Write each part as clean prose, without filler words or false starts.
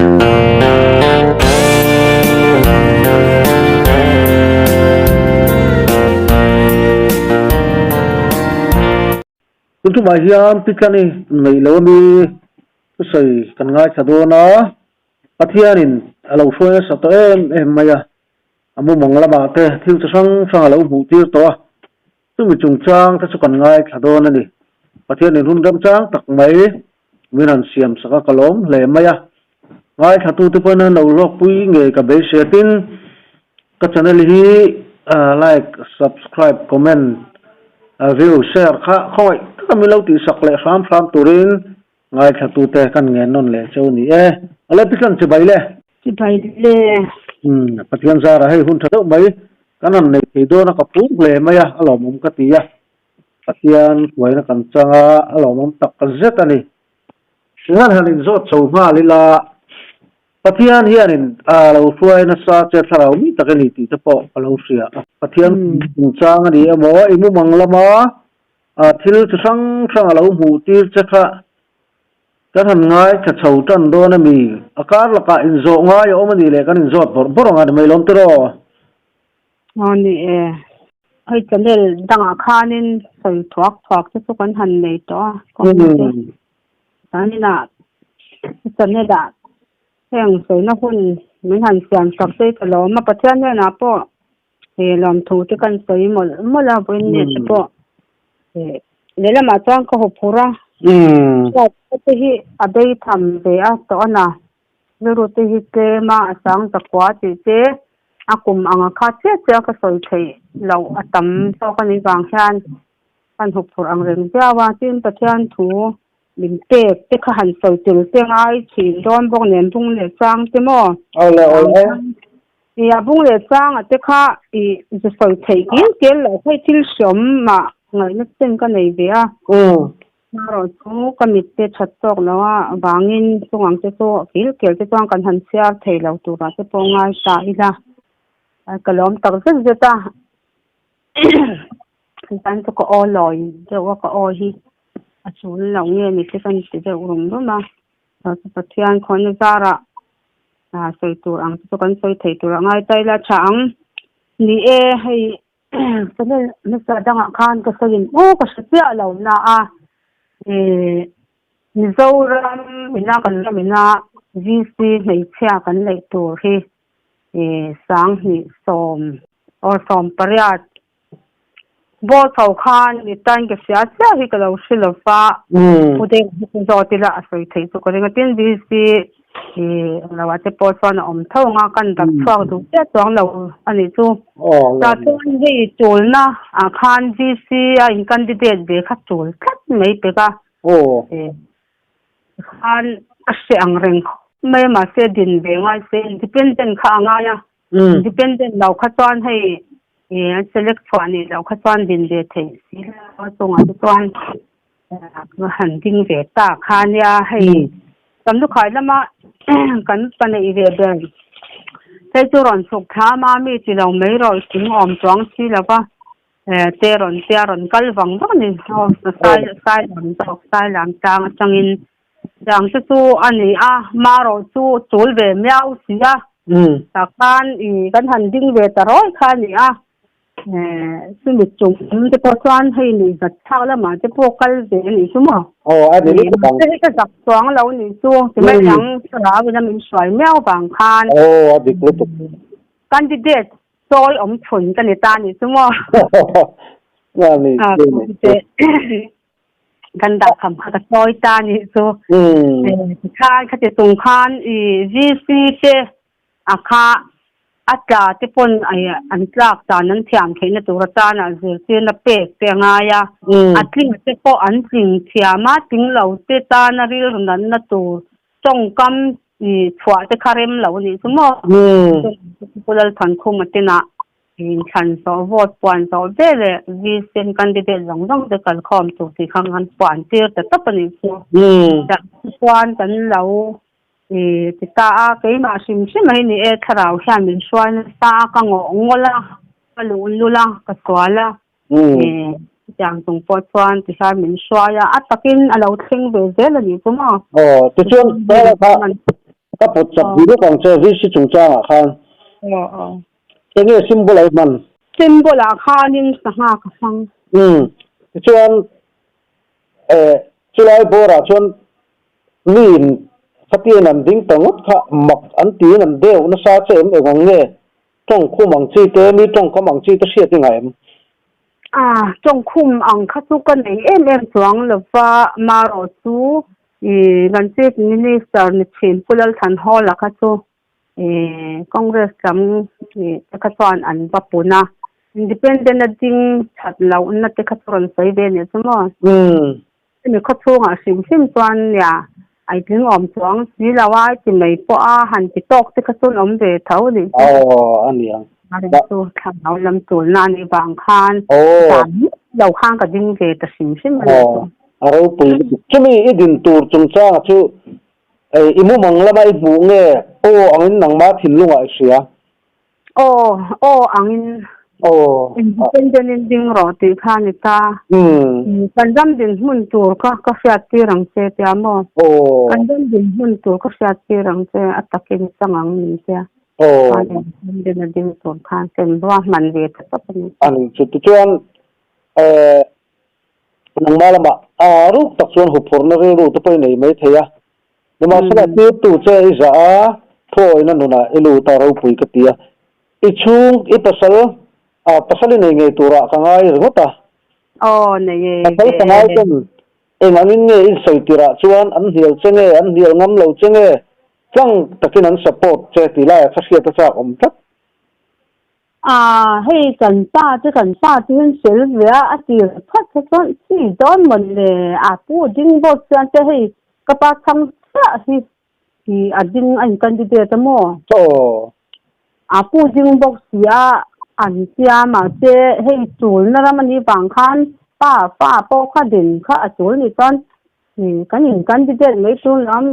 Tun tumah hian Pitlani neih lo ami thusawi kan ngaithla dawn a, Pathianin a lo hruai nasa tawh em em mai a, a mumang lamah te thil chi hrang hrang a lo hmuh tir tawh a, chumi chungchang te chu kan ngaithla dawn a ni. Pathianin hun remchang tak mai min han siam sak a, ka lawm hle mai a. Ngaithlatute pawhin an lo hlawkpui ngei ka beisei a, tin ka channel hi like, subscribe, comment, view, share kha khawngaih taka min lo tihsak leh hram hram turin ngaithlatute kan ngen nawn leh cheu ni e. Awle Pitlan chibai le. Chibai le. Umm Pathian zara hei hun tha deuh mai kan han nei thei dawn a ka phur hle mai a, a lawmawm ka ti a. Pathian hruaina kan chang a, a lawmawm tak zet a ni. Tingan han inzawt chho nghal ila, Pathian hianin a lo hruai nasa che thlarau mi tak a ni tih te pawh ka lo hria a. Pathian chungchang a ni emaw, i mumang lama thil chi hrang hrang a lo hmuh tir che kha kan han ngaithla chho tan dawn a mi? A kar lakah inzawh ngai a awm a nih leh kan inzawt bawrh bawrh ang a ni mai lawm tiraw? Aw ni e. Hei channel dangah khanin sawi thuak thuak te chu kan han nei tawh a comment te. Chuanin ah channel ah heng sawina hun min han siam sak te hi ka lawm a, Pathian hnenah pawh he lawmthu te kan sawi mawlh mawlh a vawiin nge te pawh eh lehlamah chuan ka haw phur a. Hriat te hi a bei tham ve a tawh a na. Rilru te hi tlem a, a sang zakua tih te a kum anga kha chiah chiah ka sawi theih loh a tam zawk a nih vang hian kan hup phurh ang reng viau a, tin Pathian thu min pek te kha han sawi tel te ngai thin dawn bawk nen bung leh chang te maw? Awle awle. I a bung leh chang a te kha i zu sawi theih kil kel loh kha i thil hreawm mah ngaihna chen ka nei ve a. Erawh chu ka mit te that tawk lo a vangin chung ang te chu kil kel te chuan kan han chhiar thei lo turah te pawh ngai ta ila ka lawm tak zet zet a chuan chu ka aw lawi deuh a ka aw hi a chul lo nge ni te ka ni ti deuh rum rum a Pathian khawhna zarah sawi tur ang te chu kan sawi thei tur a ngai ta ila tha ang ni e hei. Channel hmasa dangah khan ka sawiin aw ka hre chiah lo na a ih Mizoram ina kan ram ina VC hmeichhia kan neih tur hi ih sanghnih sawm aw 18 bawr chho khan mi tan ka hria chiah hi ka lo hre lo va pu deng hi chu zawt ila a sawi theih chu ka ring a tin VC Ih lo ah te pawh chuan a awm tho ang a, kan dap chhuak duh chiah chuang lo a nih chu. Tah chuan hei chulna ah khan VC a in candidate ve kha chul tlat mai pek a. Khan a hre ang reng khawp mai a mahse din ve ngai se independent kha a ngai a, independent lo kha chuan hei ih an select chhuah nih loh kha chuan din ve theih si lo a chungah te chuan Ka han ding ve ta kha nia hei kan lukhai lama kan pa neih ve ber hei chu rawn chhuk thlam a mi ti lo mai rawh i thing awm chuang si lo va te rawn tia rawn kal vang vang a ni aw sai sai lam tawk sai lam tlang atangin tiang te chu a ni a marawh chu chul ve miau si a tah khan ih kan han ding ve ta rawi kha a ni a. Chumi chung te pawh chuan hei nuih zat thlak lamah te pawh kal ve a nih chu maw? Aw a ni lutuk ang. Mahse hei ka zak chuang lo a nih chu, timai dang thlarau in a min hruai miau vang khan. Aw a dik lutuk. Candidate chawi awm chhun ka ni ta a nih chu maw? A ni chu ni chu. Kan dah kham kha ka chawi ta a nih chu. Tikhan khati chung khan i VC te A kha a tla te pawn an tlak dan an thiam theihna tur atana zirtirna pek te a ngai a, a tling te pawh an tling thiam a, tling lo te tana rilru natna tur tawngkam chhuah te kha rem lo a nih chu maw? Pu Lalthankhuma tenah inthlan zawh vote puan zawh ve leh VCM candidate zawng zawng te kalkhawm tur tih kha an puan tir ta tawp a nih chu. Chuan kan lo I ti ta a, keimah hrim hrim a hi ni e, thlarau hian min hruai nasa a, ka ngawh ngawlh a, ka luh lul a, ka sual a, i chutiang chung pawh chuan ti hian min hruai a, a takin a lo thleng ve zel a nih chu maw? Aw, tichuan Ka pawt chak duh lawk ang che VC chungchangah khan. Enge symbol a i hman? Symbol ah khanin sangha ka hmang. Umm. Tichuan eh chulai bawrah chuan miin khatian an ding ta ngawt kha mak an tiin an deuh nasa che em eng ang nge tawngkhum ang chi te mi tawngkam ang chi te hriat i ngah em? A, tawngkhum ang kha chu ka nei em em chuang lova marawh chu ih kan Chief Minister ni thin Pu Lalthanhawla kha chu ih Congress lam ih te kha chuan an va pun a, Independent a ding that lohna te kha chu rawn sawi ve nih chu maw? Hemi khawchhungah hrim hrim chuan nia a tling awm chuang si lo a, ti mai pawh a han ti tawk te kha chuan awm ve tho a nih chu. Aw a ni ang. A reng chu thlarau lam tulna a nih vang khan dan lo khan ka ding ve ta hrim hrim a nih chu. A ropui lutuk. Chumi i din tur chungchanga chu i mumang lama i hmuh nge aw angin nangma thinlungah i hria? Aw, aw angin independent in ding rawh tih kha a ni ta. Kan ram dinhmun tur kha ka hriat tir ang che tia maw? Kan ram dinhmun tur ka hriat tir ang che a takin chang ang min tia. Chuan independent a ding tur khan sem ruahman ve ta tawp a ni. A ni chu tichuan nangmah lamah a ruk tak chuan huphurhna rilru te pawh i nei maithei a. Nimahsela tirtu che i zah a, thuawina nunah i lut a ropui ka ti a. I chhung, i pasal, ah pasal i nei ngei turah ka ngai ringawt a. Aw, nei e. Pasal ka ngai ten eng angin nge i sawi tirah chuan an hnial che nge, an hnial ngam lo che nge, tlang takin an support che tih laiah kha hriat a chak awm tlat. A, hei kan pa te kan pa te hian fel ve a, a tir phawt kha chuan chi dawn mawn le, a pu ding bawk chuan te hei ka pa chhang chiah hi i a ding a in candidate a maw? Aw. A pu ding bawk si a, an tia mahse hei chulna ram a nih vang khan pa fa pawh kha din kha a chul nih chuan i kan in candidate mai chu lam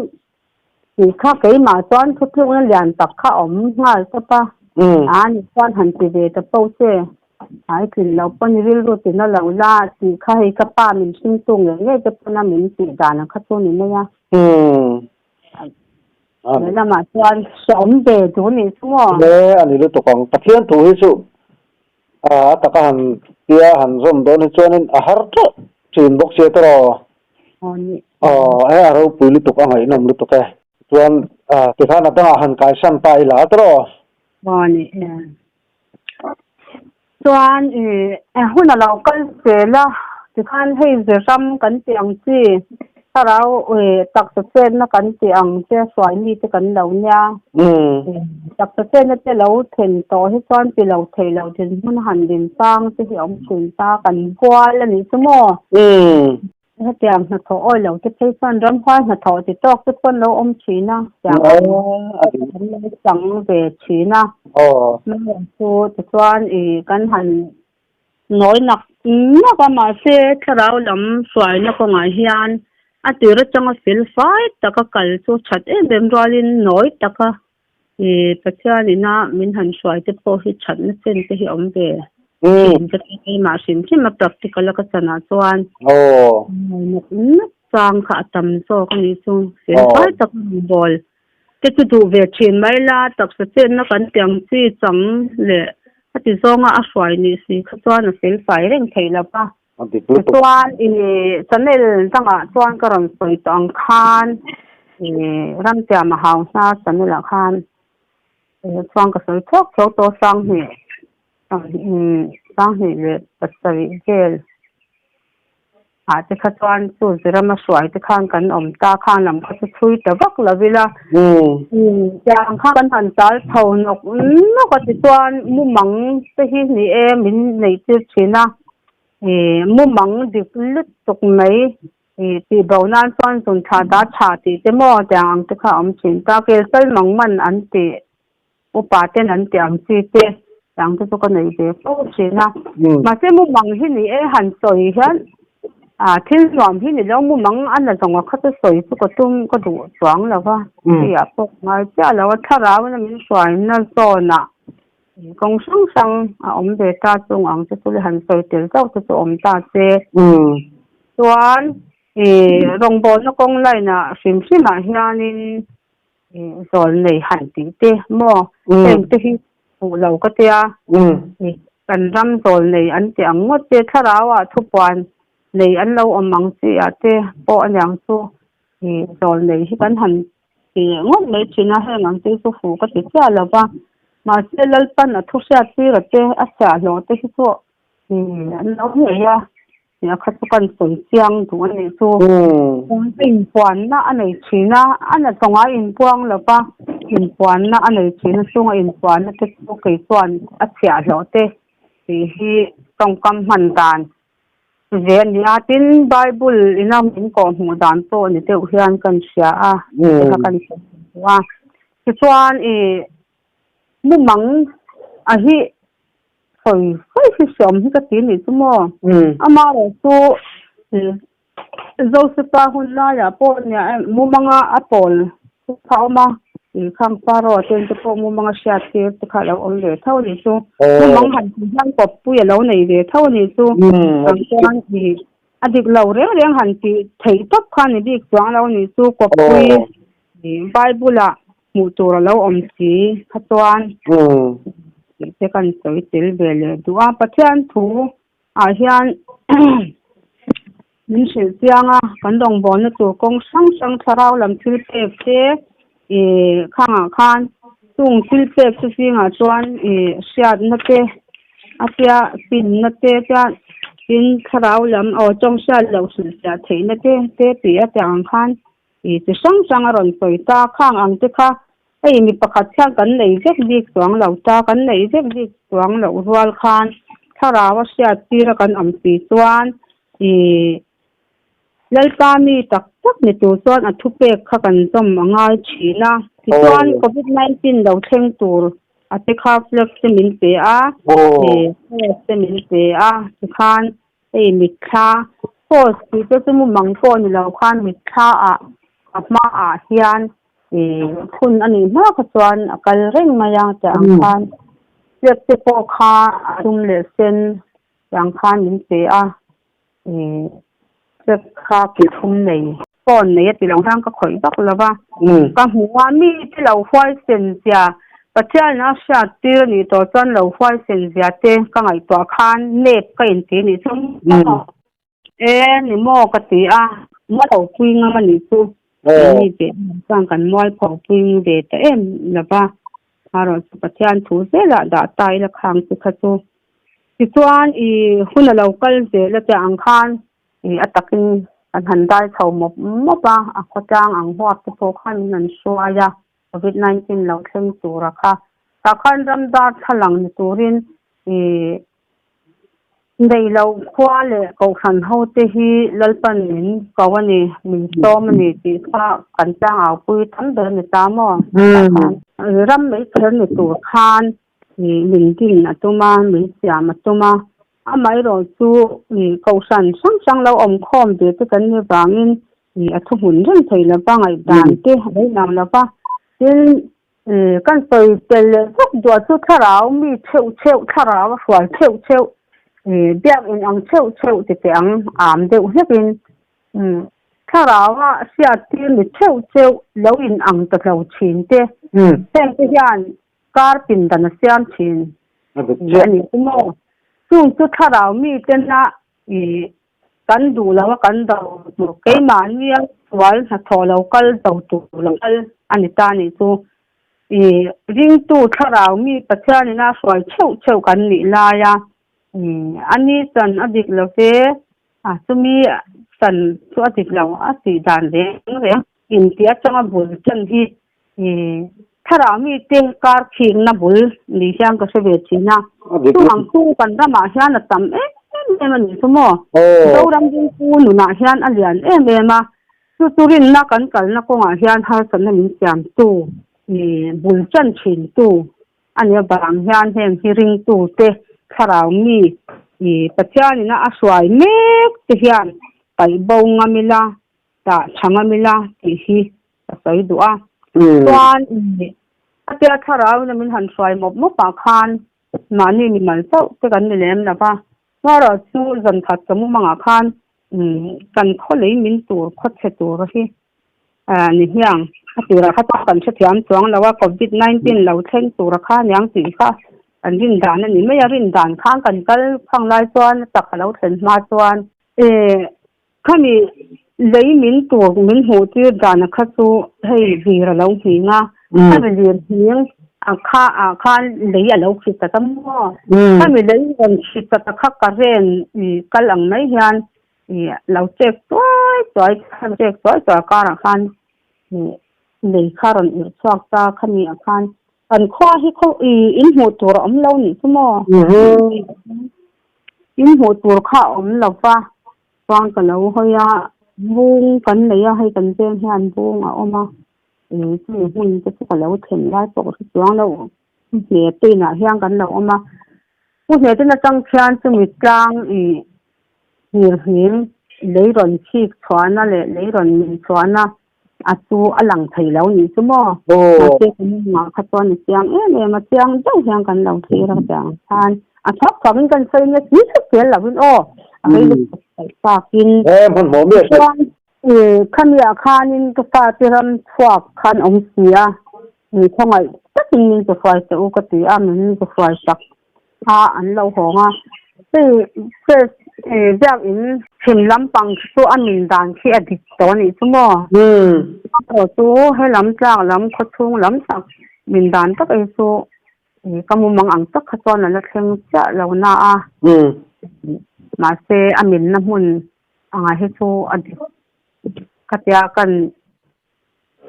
Tih kha keimah chuan thutlukna lian tak kha a awm nghal tawp a, a ni chuan han ti ve ta po che, a i tlin loh pawn i rilru tina lo la tih kha hei ka pa min hringtu ngei ngei te pawn a min tih dan ang kha chu ni mai a. He lamah chuan hrehawm ve duh nih chu maw? Le a ni lutuk ang. Pathian thu hi chu a taka han tia han zawm dawn hi chuanin a har teuh thin bawk sia tawh. Aw e a ropui lutuk a ngaihnawm lutuk e. Chuan tikhan a dangah han kaisan ta ila a tawh. Aw ni e. Chuan i hun a lo kal zel a tikhan hei Zeram kan tih ang chi thlarau taksa chenna kan tih ang che hruai mi te kan lo nia. Taksa chenna te lo thlen tawh hi chuan ti lo thei lo dinhmun han din chang te hi a awm thin ta kan bual a nih chu maw. Hetiang hnathawh awi lo te phei chuan ramhuai hnathawh ti tawk te pawh an lo awm thin a, tiang ang an lo chang ve thin a. Hmeichhe chu tichuan ih kan han nawi nak nak a mahse thlarau lam hruaina kawngah hian a tir atanga fel fai taka kal chu that em em rualin nawi taka Ih Pathian ina min han hruai te pawh hi thatna chen te hi awm ve thin ka ti keimah hrim hrim a practical a ka chanah chuan nawk nawk chang kha a tam zawk a nih chu fel fai tak a rawn bawl te chu duh ve thin mai la taksa chenna kan ti ang chi chang leh a ti zawnga a hruai nih si kha chuan a fel fai reng theih lo va. Tichuan ih channel dangah chuan ka rawn sawi tawh ang khan ih Ramtiama Hauhna channel ah khan chuan ka sawi chhawk chhawk tawh Sanghnih Sanghnih leh pasarih vel ah te kha chuan chu Zirama hruai te khan kan awm ta khan lam kha chu chhui ta vak lo ila tiang kha kan han chal chho nawk nawk a tichuan mumang te hi ni e min neih tir thin a. Ih mumang dik lutuk mai ih tih bo nan chuan zun thla dah tha tih te maw tiang ang te kha a awm thin ta kel sal mang man an tih upa ten an tih ang chi te tiang te chu ka nei ve fo thin a mahse mumang hi ni e han sawi hian ah thil nuam hi ni lo mumang a na zawnga kha chu sawi chu ka tum ka duh chuang lo va tih ah pawh ngai chiah lo a thlarau in a min hruaina zawn ah Kawng hrang hrang a awm ve ta chung ang che chu le han sawi tel zauh te chu awm ta che. Chuan ih rawngbawlna kawng line ah hrim hrim ah hianin. Zawl nei han tih te maw heng te hi hmuh lo ka tia kan ram zawl nei an ti ang ngawt te thlarau ah thupuan nei an lo awm ang chi ah te pawh aniang chu zawl nei hi kan han ti leh ngawt mai thin a heng ang te chu fuh ka ti chiah lo va mahse Lalpan a thu hriat tir a te a chhiahhlawh te hi chu an lo ngei a. Nia kha chu kan sawi chiang duh a nih chu. Inpuanna a nei thin a, a na tawnga inpuang lo va, inpuanna a nei thin a, chunga inpuanna te chu kei chuan a chhiahhlawh te tih hi tawngkam hman dan ve a ni a. Tin, Bible ina min kawhhmuh dan pawh ni deuh hian kan hria a, tih kha kan sawi duh a. Tichuan, ih mumang a hi Sawi sawi hi hreawm hi ka ti nih chu maw. Amaherawh chu Josefa hun laiah pawh nia mumanga a pawl te kha a awm a, khang Pharaoh te te pawh mumanga hriat tir te kha a lo awm ve tho a nih chu. Mumang han tih hian kawppui a lo nei ve tho a nih chu. Ang chuan a dik lo reng reng han tih theih tawp kha a ni bik chuang lo a nih chu kawppui Bible ah hmuh tur a lo awm si kha chuan tih te kan sawi tel ve leh duh a. Pathian thu ah hian min hrilh chiang a, kan rawngbawlna tur kawng hrang hrang thlarau lam thil pek te ih khangah khan chung thil pek chu zingah chuan ih hriatna te a tia pinna te chuan tin thlarau lam aw tawng hriat loh hrilhfiah theihna te te tih a tih ang khan I chi hrang hrang a rawn sawi ta, khang ang te kha hei mi pakhat hian kan nei vek bik chuang lo ta, kan neih vek bik chuang loh rual khan thlarau a hriat tir a kan awm si chuan i Lalpa mi tak tak ni tur chuan a thupek kha kan zawm a ngai thin a. Tichuan Covid 19 lo thleng tur a te kha flag te min pe a, i flag te min pe a, tikhan Hei mitthla post tih te chu mumang pawh ni lo khan mitthla ah a hma ah hian ih phun a nih hma kha chuan a kal reng mai a tih ang khan step te pawh kha a dum leh sen tih ang khan min pe a ih step kha ki thum nei phone nei a ti lo hian ka khawih vak lo va, ka hmu a mi te lo huaisen zia Pathian a hriat tir a nih tawh chuan lo huaisen zia te ka ngaihtuah khan nep ka inti nih chu e ni maw ka ti a, mualpho pui ngam a nih chu keini ve chuan kan mualpho pui ve ta em lo va, amaherawhchu chu Pathian thu zelah dah ta ila khang chu kha chu tichuan i hun a lo kal zel a tih ang khan Ih a takin kan han dai chho mawp mawp a, a khawtlang ang huap te pawh khan min han hruai a, Covid 19 lo thleng tura kha. Tah khan ram dar thlalang ni turin ih nei lo khua leh kohhran ho te hi Lalpan min ko a ni, min sawm a ni tih kha kan tlangau pui tam ber a ni ta maw? Tah khan ram mei kher ni tur khan ih min din a tum a, min siam a tum a, Amaherawh chu kohhran hrang hrang lo awm khawm ve te kan nih vangin a thuhmun reng thei lo va, ngaihdan te a lo inang lo va. Tin, kan sawi tel leh vek duah chu thlarau mi theuh theuh, thlarau a hrual theuh theuh, biak in ang theuh theuh ti teh ang am deuh hlekin thlarau a hriat tir mi theuh theuh lo in ang ta hlo thin te. Heng te hian Kar pindan a siam thin a ni chu maw? Chung chu thlarau mitena i kan duh lo a kan do tur keimahnia sual hnathawh lo kal do tur lo kal a ni ta nih chu. I ringtu thlarau mi Pathianin a hruai theuh theuh kan nih laia i a ni chan a dik lo ve a chumi chan chu a dik lo a tih dan reng reng intih atanga bul chan hi Thlarau mite kar khikna bul ni hian ka hre ve thin a. Chu ang chu kan ramah hian a tam em em a ni chu maw? Zoram ringtu nunah hian a lian em em a. Chu chu rinna kan kalna kawngah hian harsatna min siamtu, bul tan thintu a nih avang hian heng hi ringtute thlarau mi Pathianina a hruai mek te hian paih bo ngam ila, tah tha ngam ila tih hi ka sawi duh a. Chuan a tia thlarau in a min han hruai mawp mawp ah khan mahni mi mal chauh te kan ni lem lo va. Hmarawh chu zan khat ka mumang ah khan kan khaw lei min tur khaw chhe tur hi ni hmiang a tirah kha chu kan hrethiam chuang lo a, Covid 19 lo thleng tura kha aniang tih kha kan rin dan a ni mai a, rin dan khan kan kal phang lai chuan a tak a lo thlen hma chuan eh khami lei min tur min hmuh tir dan a kha chu hei lir a lo nghing a, khami lir nghing a kha ah khan lei a lo khit ta ta maw, khami lei rawn khit ta ta kha current ih kal ang mai hian ih lo chek chuai chuai khami chek chuai chuai karah khan ih lei kha rawn irh chhuak ta khami ah khan kan khua hi khaw ih in hmuh tur a awm lo nih chu maw in hmuh tur kha a awm lo va chuan ka lo hawi a bung kan nei a hei kan veng hian bung a awm a ih chumi hmun te chu ka lo thlen lai pawh ka hre chuang lo hne te inah hian kan lo awm a pu hne te atang khian chumi tlang ih Nghirhnging lei rawn chhik chhuahna leh lei rawn min chhuahna a chu a lang thei lo nih chu maw? Mahse ka mumah kha chuan a chiang em em a, chiang deuh hian kan lo thlir a tiang khan a thuak thuakin kan sawi nia thil theuh zel lovin aw a rei lutuk paih takin chuan khamiah khanin ka fate ram chhuak khan awm si a, khawngaih takin min zu hruai teh u ka ti a, min zu hruai sak a an lo hawng a hei press biakinn chhim lampang khi chu a min dan khi a dik tawh a nih chu maw erawh chu helam tlak lam khawchhung lam tak min dan tak ei chu ka mumang ang tak kha chuan a la thleng chiah lo na a mahse a minna hmun angah hi chu a dik ka tia kan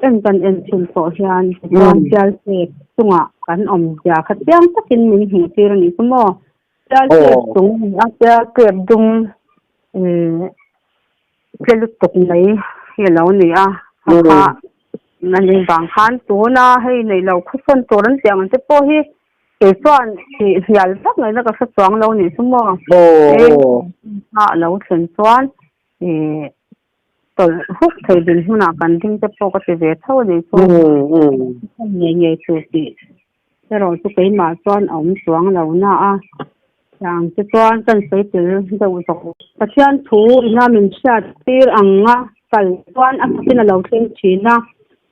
En kan en thin pawh hian tichuan Sialsep chungah kan awm zia kha chiang takin min hmuh tir a nih chu maw. Sialsep chung a ni a, Sialsep dum tle lutuk mai hi a lo ni a, kha kha a ni vang khan tuna hei neih loh khawsawn tur an tih ang te pawh hi kei chuan tih hnial vak ngaihna ka hre chuang lo a nih chu maw. Hei a lo thlen chuan ih Tawlh huk thei dinhmunah kan ding te pawh ka ti ve tho a nih chu. Ngei ngei tur tih erawh chu keimah chuan a awm chuang lo na a. Chang te chuan kan sawi tel deuh zawk. Pathian thu ina min hriat tir ang a kal chuan a takin a lo thleng thin a.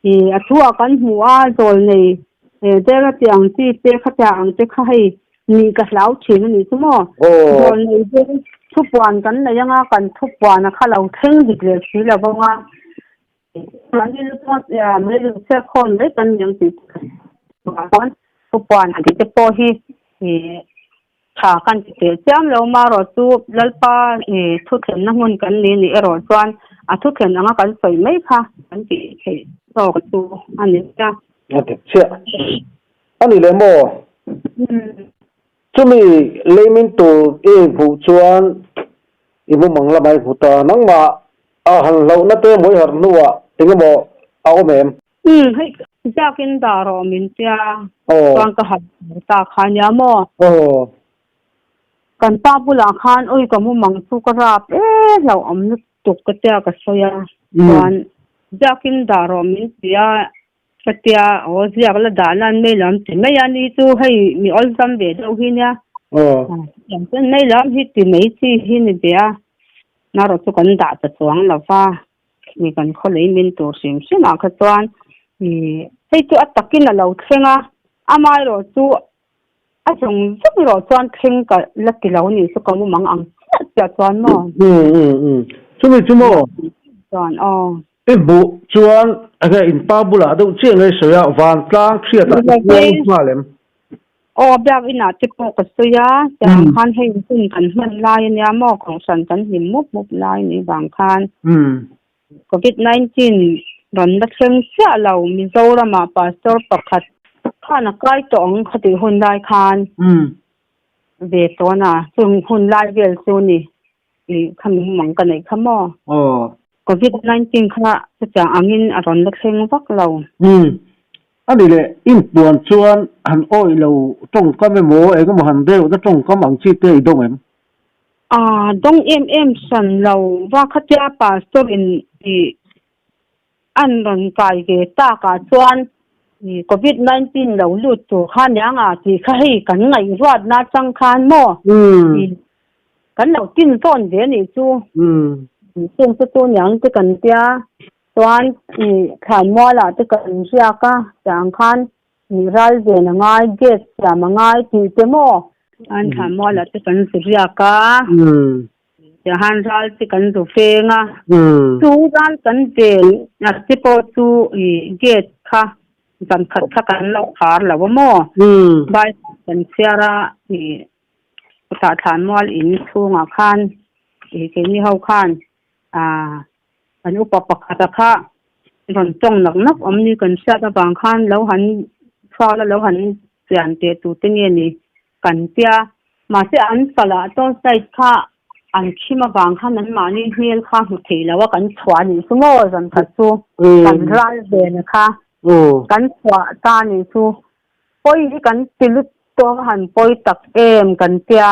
Ih a thu ah kan hmuh a zawl nei dera tih ang chi te khatia ang te kha hei Nih ka hlau thin a nih chu maw? Zawl nei deuh thupuan kan nei anga kan thupuan a kha lo thleng dik leh si lo vang a. Mahni lu chuan mei lu chhiat khawn mai kan ni ang tih chuan thupuan a tih te pawh hi tha kan ti teh chiam lo marawh chu Lalpa thuthlenna hmun kan ni nih erawh chuan a thuthlen anga kan sawi mai kha kan tih theih zawk chu a ni a. A dik chiah. A ni leh maw? Chumi leimin tur i hmuh chuan i mumang lamah i hmu ta. Nangmah a han hlauhna te mawi harh hnuah engemaw a awm em? Umm, hei ziakin dah rawh min tia chuan ka han hmu ta kha nia maw? Kan pa bulah khan awi ka mumang chu ka rap e hlauhawm lutuk ka tia ka sawi a, chuan ziakin dah rawh min tia Ka tia, aw ziak la dah lan mai lam ti mai a ni chu hei mi awlsam ve deuh hi nia. Chutiang chuan mai lam hi ti mai chi hi ni ve a, narawh chu kan dah ta chuang lo va, mi kan khaw lei min tur hrim hrim ah kha chuan ih hei chu a takin a lo thleng a, amaherawh chu a zawng zawng erawh chuan thleng ka la ti lo ni chu ka mumang ang chiah chiah chuan maw. Chumi chu maw? Chuan aw. I hmuh chuan enge in pa bulah deuh chiah nge i sawi a, vantlang hriat ah i puang nghal em? Aw, biak inah te pawh ka sawi a, tiang khan hei hun kan hman lai ania maw, kohhran kan hlim mup mup lai nih vang khan Covid 19 rawn la thleng chiah lo, Mizoram ah pastor pakhat khan a kai tawh ang khatih hun lai khan ve tawn a, chung hun lai vel chu ni ih khami mumang ka neih kha maw. Covid 19 kha chutiang angin a rawn la thleng vak lo. Umm. A ni leh, inpuan chuan han awih lo tawngkam emaw eng emaw han deuhna tawngkam ang chi te i dawng em? Aa, dawng em em hran lo. Va khatia pastor in i an rawn kai ve takah chuan i covid 19 lo lut tur kha niang a tih kha hei kan ngaihruatna atang khan maw i Kan lo tin zawn ve a nih chu. Chung chu chu niang te kan tia. Chuan thlanmualah te kan riak a, tiang khan ral ven a ngai, gate siam a ngai tih te maw? Chuan thlanmualah te kan zu riak a, tiang khan ral te kan zu veng a, chu ral kan ven a te pawh chu gate kha zan khat kha kan lo khar lo a maw? Bible kan chhiar a. Chutah thlanmual in chhungah khan ih keini ho khan ah an upa pakhata kha rawn tawng nak nak awm ni kan hriat avang khan lo han chhuak la lo han chian teh tur te nge ni kan tia mahse an salah torch light kha an khim avang khan anmahni hmel kha hmu thei lo a kan chhuah a nih chu maw zan khat chu kan ral ve na kha kan chhuah ta a nih chu. Pawi hi kan ti lut tawng a han pawi tak em kan tia.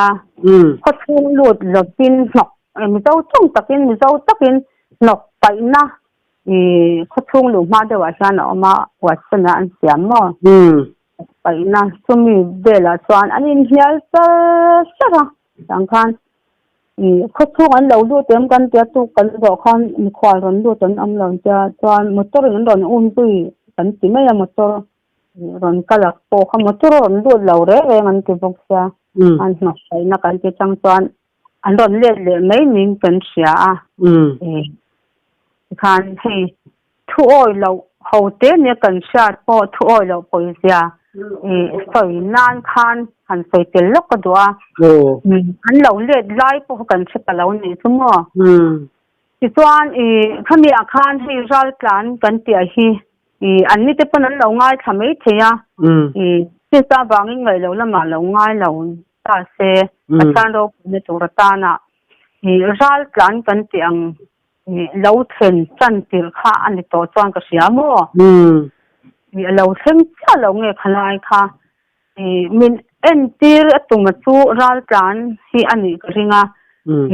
Khaw chhung lut lovin hnawk Mizo chung takin Mizo takin hnawk paihna ih khaw chhung luh hma deuhah hian a awm a Watson ah an siam maw? Hnawk paihna chumi velah chuan an inhnial char char a tang khan ih khaw chhung an lo lut em kan tia tuk kan zawh khan mikhual rawn lut an awm lo an tia chuan motor in an rawn um zui kan ti mai a motor. Rawn kal a pawh kha motor a rawn lut lo reng reng an ti bawk sia. An hnawhsaihna kan ti chang chuan an rawn let leh mai niin kan hria a. Tikhan hei thu awi loh ho te nia kan hriat pawh thu awi loh pawizia sawi nan khan han sawi tel lawk ka duh a. An lo let lai pawh kha kan hre ta lo nih chu maw. Tichuan khami ah khan hei raltlan kan tih ah hi I an nite pawn an lo ngaithla mai thei a, i chutah avangin ngaih loh lamah lo ngai lo ta se, Pathian ropuina tur atana i ral tlan kan tih ang i lo thlen chan tirh kha a ni tawh chuan ka hria maw? I a lo thleng chiah lo nge khalai kha i min entir a tuma chu ral tlan hi a nih ka ring a,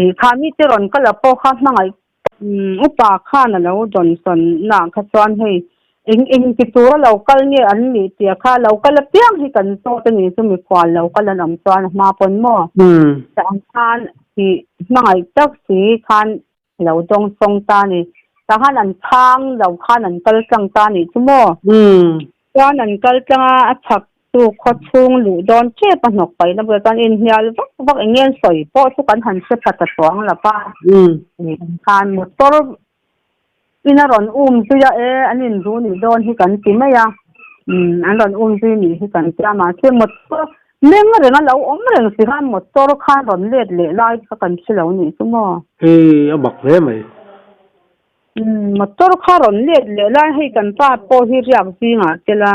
i kha mite rawn kal a pawh kha hmangaih Upa khan a lo dawn sawn naah kha chuan hei eng eng ti tura lo kal nge an nih tih kha lo kal apiang hi kan zawt a ni chu mikhual lo kal an awm chuan a hma pawn maw tah ang khan tih hmangaih tak si khan a lo dawng sawng ta a ni tah khan an chhang lo khan an kal tlang ta a nih chu maw. Chuan an kal tlang a, a chhak chu khaw chhung luh dawn tep a hnawk paih na bulah chuan inhnial vak vak eng nge an sawi pawh chu kan han hre pha ta chuang lo pa. Khan motor in a rawn um zui a, e an inru nih dawn hi kan ti mai a, an rawn um zui nih hi kan ti a, mahse motor meng reng a lo awm reng si khan motor khan rawn let leh lai kha kan hre lo nih chu maw. Hei a mak hle mai. Motor kha rawn let leh lai hei kan pa pawh hi riak zingah tel a,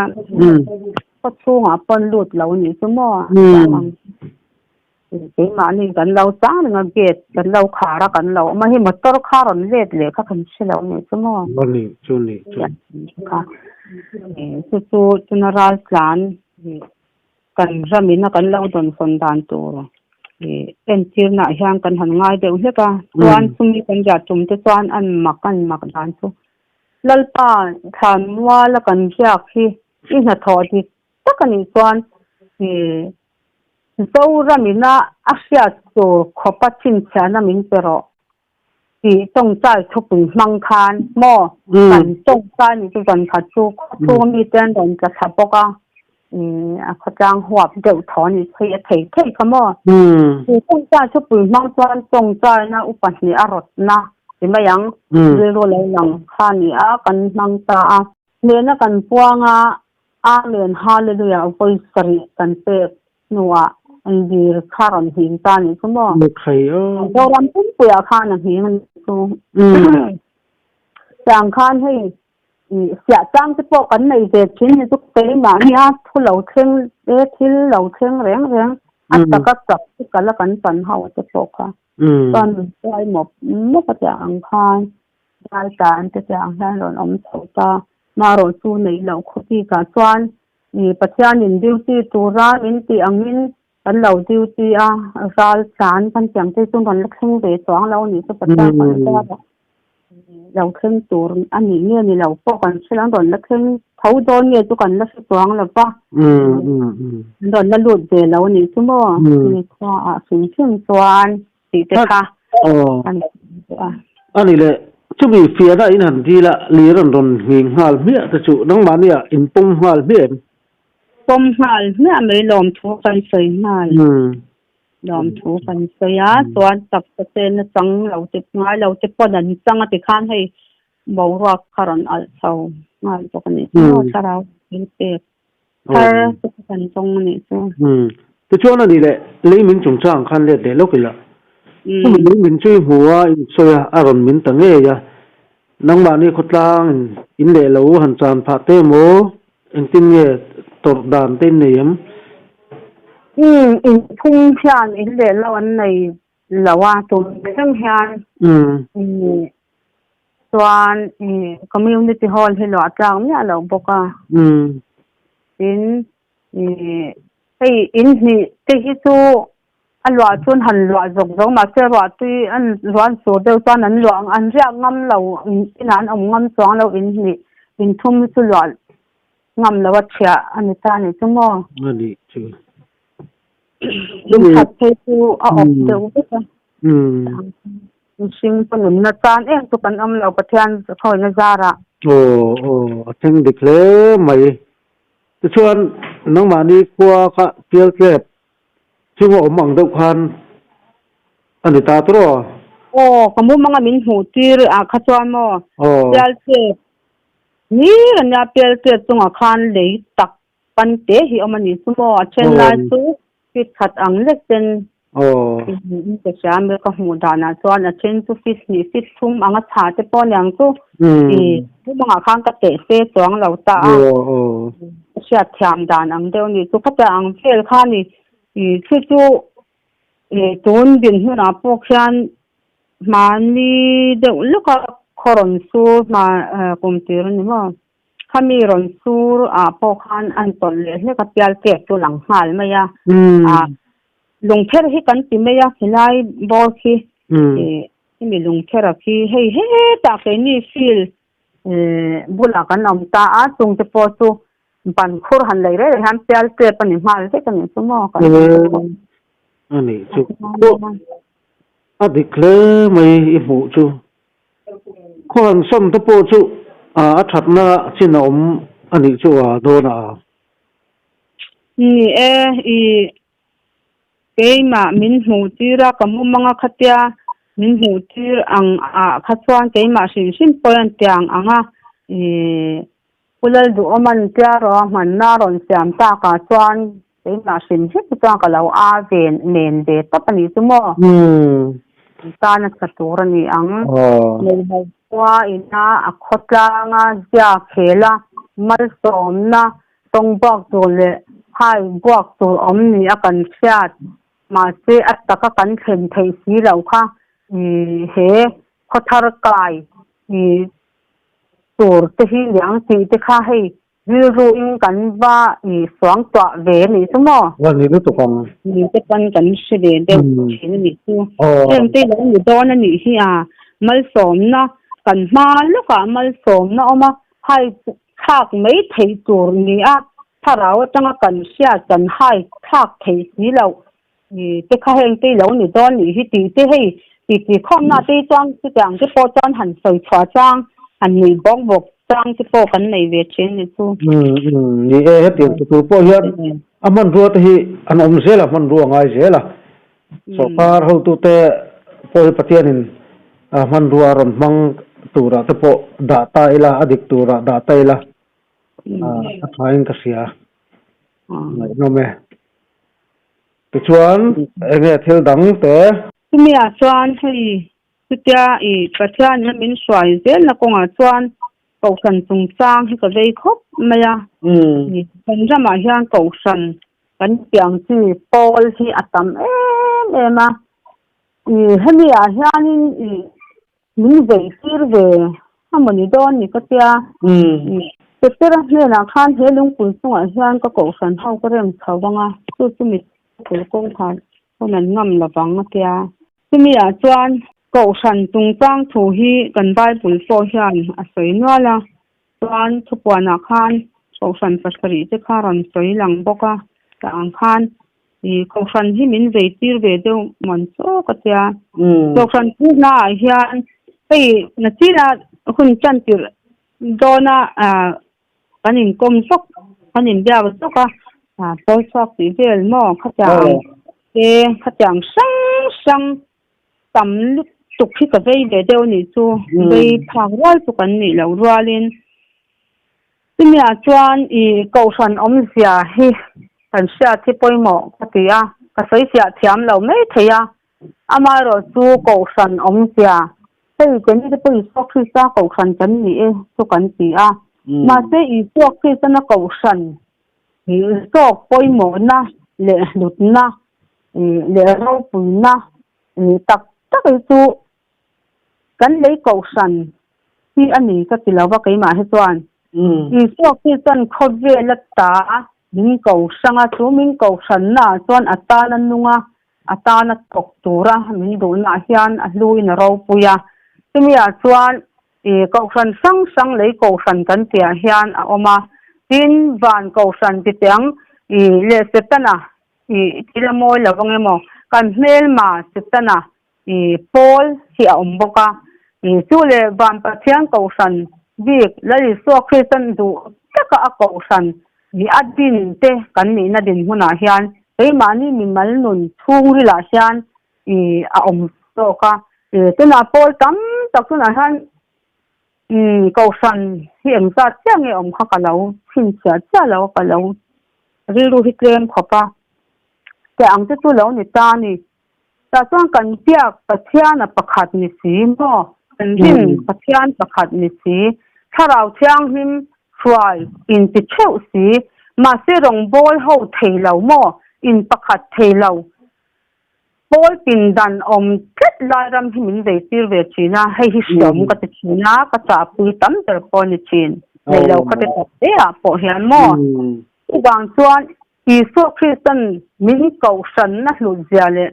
khaw chhungah pawn lut lo nih chu maw keimahni kan lo chang reng a gate kan lo khar a kan lo awm a hei motor kha rawn let leh kha kan hre lo nih chu maw chu chu chuna ral tlan Kan ramin a kan lo dawnsawn dan tur ih entirnaah hian kan han ngai deuh hlek a, chuan chumi kan riah tum te chuan an mak an mak dan chu Lalpa thlan muala kan riak hi i hnathawh dik tak a nih chuan ih Zoramin a a hriat tur khawpa chhinchhiahna min pe rawh. Tih tawngtai thupui hmang khan maw kan tawngtai nih chu zan khat chu khawchhung ami te an rawn tla thla bawk a, a khawtlang huap deuh thaw a nih phei a thei thei kha maw. Chu tawngtai thupui hmang chuan tawngtaina upa hnih a rawtna ti mai ang rilru lo lang kha a ni a, kan hmang ta a. Hnehna kan puang a, Amen Hallelujah vawi sarih kan pek hnuah an dir kha rawn hning ta nih chu maw? Zoram pumpuiah khan a hning a nih chu. Tiang khan hei siah chang te pawh kan nei ve thin hi chu keimah nia thu lo thleng e thil lo thleng reng reng a taka chak chu kal a kan pan ho te pawh kha chuan tuai mawp mawp a tiang ang khan ral tan te tiang hian rawn awm chho ta marawh chu neih loh khaw bikah chuan I Pathianin duty tura min tih angin kan lo duty a, ral tlan kan tiang te chu rawn la thleng ve chuang lo anih chu Pathian kan zar a, lo thleng tur a nih nge ni lo pawh kan hre lo, an rawn la thleng tho dawn nge chu kan la hre chuang lo va, an rawn la lut ve lo anih chu maw, ni khua ah hrim hrim chuan tih te kha kan a ni le. Chumi fiahna in han dil a, lir an rawn nghing nghal hmiah te chu nangmahni ah in pawm nghal hmiah em? Pawm nghal hmiah mai lawmthu kan sawi nghal. Lawmthu kan sawi a, chuan taksa chenna chang lo te ngai lo te pawn an chang a tikhan hei boruak kha rawn alh chho nghal bawk a nih chu maw thlarau thil pek thar te kha kan tawng a nih chu. Tichuan a nih leh lei min chungchang khan let leh lawk ila. Chumi lei min chu i hmu a, i sawi a, a rawn min ta ngei a. Nangmahni khawtlang in in leh lo han chan phah te maw? Engtin nge tawrh dan te in nei em? Umm, in phung hian in leh lo an nei lo a, tun reng hian chuan community hall hi luah tlak miah lo bawk a. Tin, hei in hnih te hi chu A luah chuan han luah zawk zawk mahse ruahtui an ruah an sur deuh chuan an luah an riak ngam lo inah an awm ngam chuang lo in hnih in thum hi chu luah ngam lo a thiah a ni ta a nih chu maw? A nih chu. In khat phei chu a awp deuh vek a. Mihring pawn nunna tan em chu kan awm lo Pathian khawina zarah. Aw aw a thleng dik hle mai. Tichuan nangmahni khua kha pialtlep Chunga awm ang deuh khan a ni ta tawh. Aw, ka mumanga min hmuh tir ah kha chuan maw Pialtlep hlir a nia, Pialtlep chungah khan lei tak pan te hi awm a ni chu maw, a then lai chu feet khat ang lek ten in ka hria a, ka hmuh danah chuan a then chu feet hnih feet thum anga chhah te pawh a niang chu i mumangah khan ka teh fe chuang lo ta a. Ka hriat thiam dan ang deuh a ni chu. Khatiang ang vel kha ni i chu chu i tun dinhmunah pawh khian hmani deuh lawka khaw rawn sur hma kum tir a ni maw? Khami rawn sur ah pawh khan an tawlh leh hlek a pial kek chu lang nghal mai a. Lungpher hi kan ti mai a khilai bawr khi i hemi lungphera khi hei hetah keini field bulah kan awm ta a, chungte pawh chu ban khur han lei reng reng hian pial tep a ni nghal vek a nih chu maw kan tih te pawh. A nih chu a dik hle mai i hmuh chu. Khaw han sawn te pawh chu a thatna chin a awm a nih chu a dawn a. Ni e, i Keimah min hmuh tir a, ka mumang a khatia min hmuh tir ang ah kha chuan keimah hrim hrim pawh hian tiang ang a, ih Pu Lalduhawman tia rawh a hmanna a rawn siam tak ah chuan keimah hrim hrim chuan ka lo a ve nen ve tawp a nih chu maw? Tan a tha tur a ni ang. Neihloh khua ina a khawtlang a ziak khel a malsawmna Tawng buak tur leh hai buak tur awm ni a kan hriat, mahse a taka kan thlen theih si loh kha he khawthar kai tur te hi liang tih te kha hei rilru in kan va suang tuah ve a nih chu maw? Va ni lutuk ang. Ni te pawn kan hre ve deuh thin a nih chu. Heng te lo ni dawn a nih hi a, malsawmna kan hma lawkah malsawmna awm a, hai Thlak mai theih tur ni a, thlarau atanga kan hriat kan hai thlak theih si loh te kha heng te lo ni dawn nih hi tih te hei titi khawmna te hi chuan chutiang te pawh chuan han sawi chhuah chang han nuih bawk bawk chang te pawh kan nei ve thin ni chu. Umm ni e, hetiang chu tur pawh hian a hmanrua te hi an awm zel a, hmanrua a ngai zel a, Sorkar hotute pawh hi Pathianin hmanrua rawn hmang turah te pawh dah ta ila, a dik turah dah ta ila a thain ka hria. Ngaihnawm e. Tichuan enge thil dang te? Chumi-ah chuan hei chutia i Pathianin a min hruai zelna kawngah chuan Kohhran chungchang hi ka vei khawp mai a. Kan ramah hian Kohhran Kan piang chi pawl hi a tam em em a, i hemi ah hianin i min vei tir ve a maw ni dawn ni ka tia, i Petera hnenah khan he lungpui chungah hian ka kohhran ho ka rem chho vang a, chu chu mi pul kawngkhar pawn an ngam lo vang a tia. Chumi ah chuan kohhran chungchang thu hi kan Bible pawh hian a sawi nual a, Chuan thupuanah khan Kohhran pasarih te kha rawn sawi lang bawk a, tah ang khan ih Kohhran hi min vei tir ve deuh mawn chaw ka tia. Kohhran thu hnaah hian Hei nachina hun tan tirh dawna kan inkawm zawk kan inbiak zawk a pawl chhuak tih vel maw khatiang ang te khatiang hrang hrang tam lutuk hi ka vei ve deuh a nih chu vei phak rual chu kan nih loh rualin chumi ah chuan ih kohhran awmzia hi kan hriat hi pawimawh ka ti a ka sawi fiah thiam lo mai thei a. Amaherawhchu Kohhran awmzia, hei keini te pawh Isua Krista Kohhran kan ni e chu kan ti a. Mahse Isua Kristana Kohhran zawk pawimawhna leh hlutna leh ropuina tak tak hi chu kan lei Kohhran hi a ni ka ti lo va keimah hi chuan. Isua Kristan khawvela ta min ko hrang a, chu min ko hrannaah chuan a tana nung a, a tana thawk tura min duhnaah hian a hluin a ropui a. Chumi-ah chuan ih kohhran hrang hrang lei kohhran kan tihah hian a awm a. Tin, van kohhran ti teh ang ih leh Setana ih thil a mawi lo ang emaw, kan hmelma Setana ih pawl hi a awm bawk a. Ih chu leh van Pathian kohhran bik Lal Isua Kristan duh taka a kohhran ih a din te kan nihna dinhmunah hian Keimahni mimal nun chhungrilah hian i a awm zawk a. Tunah pawl tam tak tunah hian kohhran hi engzat chiah nge awm kha ka lo chhinchhiah chiah lo a, ka lo rilru hi tlem khawp a. Teh ang te chu lo ni ta a ni. Tah chuan kan biak Pathiana pakhat ni si maw? Kan rin Pathian pakhat ni si, Thlarau Thianghlim hruai inti theuh si, mahse rawngbâwl ho thei lo maw? In pakhat thei lo. Pawl pindan awm tlat lai ram hi min veitir ve thin a, hei hi hriawm ka ti thin a, ka chahpui tam ber pawh a ni thin. Nei lo kha ti tak te ah pawh hian maw? Chuvang chuan Isua Kristan min kohhranna hlutzia leh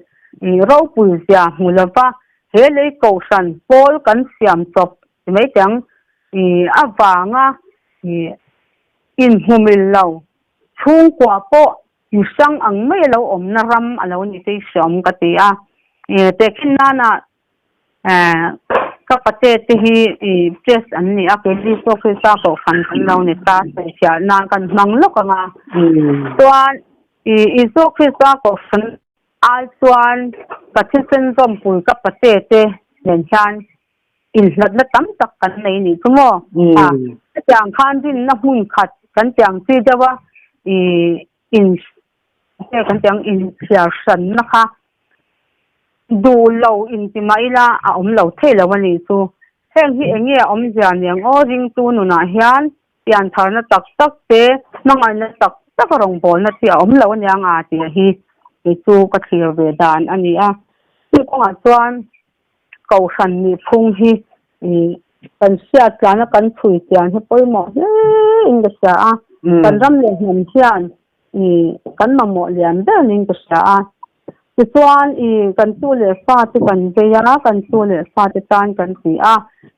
ropuizia hmu lova he lei kohhran pawl kan siam chawp ti mai teh ang avanga inhmumil lo chhungkua pawh mihrang ang mai a lo awmna ram a lo ni tih hreawm ka ti a. Tehkhin nana Ka pate te hi press an ni a, kei Isua Krista kohhran kan lo ni ta sawifiah nan kan hmang lawk ang a. Chuan Isua Krista kohhran ai chuan ka thisen zawmpui ka pate te nen hian inhlatna tam tak kan nei nih chu maw? Hetiang khan rinna hmun khat kan tiang chi deuh a in kan tiang inchhiar hranna kha Duh lo inti mah ila a awm lo thei lo a nih chu. Heng hi eng nge a awmzia niang aw ringtu nunah hian piantharna tak tak te, hmangaihna tak tak a rawngbawlna chi a awm lo aniang a tih hi kei chu ka thlir ve dan a ni a. Chu kawngah chuan Kohhran nihphung hi kan hriat tlana kan chhui chian hi pawimawh hle in ka hria a. Kan ram leh hnam hian kan mamawh lian ber niin ka hria a. Tichuan, i kan tu leh fate kan vei a, kan tu leh fate tan kan ti a.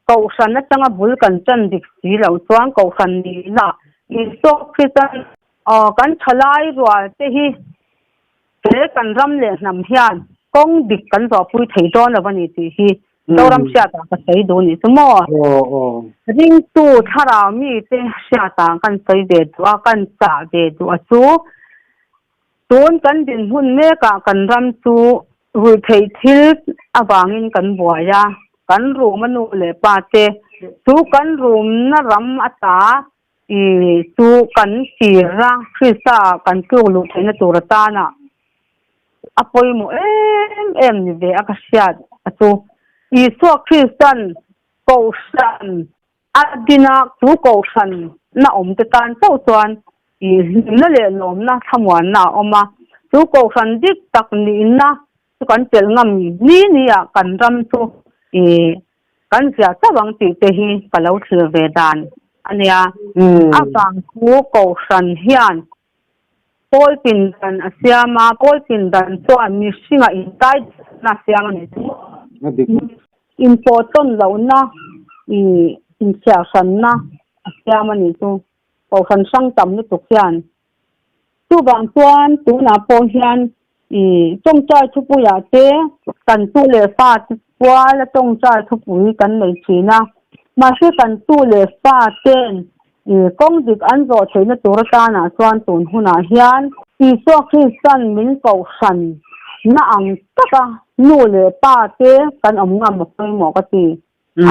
Kohhran atanga bul kan tan dik si loh chuan Kohhran nihna Isua Kristan kan thalai rual te hi he kan ram leh hnam hian kawng dik kan zawhpui thei dawn lo a ni tih hi Zoram hriatah ka sawi duh nih chu maw? Ringtu thlarau mite hriatah kan sawi ve duh a, kan chah ve duh a chu. Tun kan dinhmun mekah kan ram chu ruihtheih thil avangin kan buai a, kan rum a nu leh pa te chu kan rumna ram ata i chu kan tir a, Krista kan tluk luh theihna tur atana a pawimawh em em ni ve a ka hriat a chu. Isua Kristan Kohhran A dina chu kohhran na awm te tan chauh chuan ih hlimna leh lawmna thlamuanna a awm a. Chu kohhran dik tak nihna chu kan chelh ngam ni ni ah kan ram chu ih kan ziah chauh ang tih te hi ka lo thlir ve dan a nia. A vang chu kohhran hian pawl pindan a siam a, pawl pindan chuan mihringa intai na a siam a ni chu. Inpawhtawn lohna ih inchhiar hranna a siam a nih chu. Kohhran hrang tam lutuk hian. Chuvang chuan tunah pawh hian I tawngtai thupuiah te kan tu leh fa te puala tawngtai thupui kan nei thin a, mahse kan tu leh fa ten i kawng dik an zawh theihna tur atanah chuan tun hunah hian Isua Kristan min kohhran na ang taka nu leh pa te kan awm ngam a pawimawh ka ti.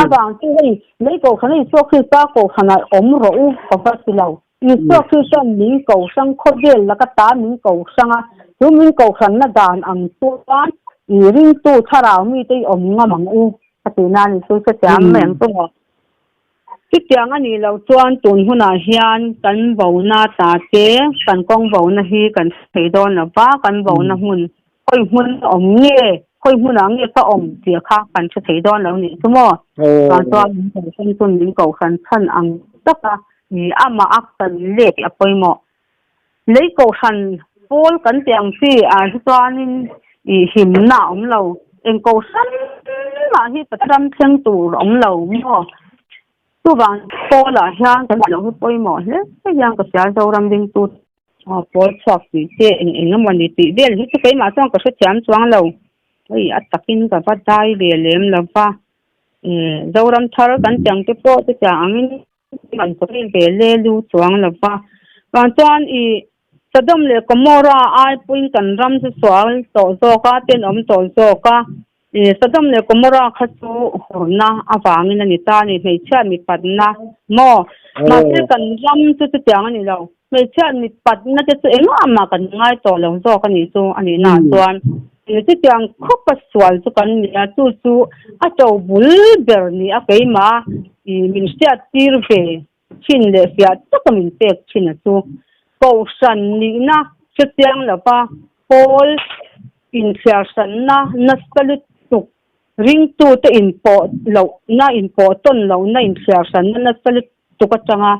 Avang chu hei lei kohhran a Isua Krista kohhranah awm rawh u ka va ti lo. Isua Krista'n min kohhrang khawvel laka ta min kohhrang a, chu min kohhranna dan ang chuan i ringtu thlarau mite i awm ngam ang u ka tih nan i chu hrethiam mai ang chu maw. Chutiang a nih loh chuan tun hunah hian kan bona ta te, kan kawng bona hi kan hre thei dawn lo va, kan bona hmun Khawi hmun a awm nge, khawi hmunah nge ka awm tih kha kan hre thei dawn lo nih chu maw? Chuan chuan min kohhran chu min kohhran chhan ang taka i amah a kan let a pawimawh. Lei kohhran pawl kan tih ang chi ah hi chuanin i himna a awm lo. Eng kohhran mah hi Pathian thleng tur a awm lo maw? Chuvang pawlah hian kan tih loh hi pawimawh hle hian ka hria Zoram ringtu. Aw pawl chhuak tih te eng eng emaw ni tih vel hi chu keimah chuan ka hrethiam chuang lo. Hei a takin ka va dai ve lem lo va. Ih Zoram thar kan tiang te pawh chutiang angin kan sawi ve le lu chuang lo va. Vang chuan ih Sodom leh Gomorrah ai pawhin kan ram chu sual tawh zawk a, tenawm tawh zawk a. Ih Sodom leh Gomorrah kha chu hurna avangin a ni ta a ni, hmeichhia mipatna maw? Mahse kan ram chu chutiang a ni lo, hmeichhia mipatna te chu engah mah kan ngai tawh lo zawk a nih chu a nih naah chuan ih chutiang khawpa sual chu kan ni a, chu chu a to bul ber ni a keimah ih min hriat tir ve thin leh fiah taka min pek thin a chu Kohhran nihna hrechiang lova pawl inthliarhranna nasa lutuk, ringtute inpawh lohna, inpawh tawn lohna inthliarhranna nasa lutuk atanga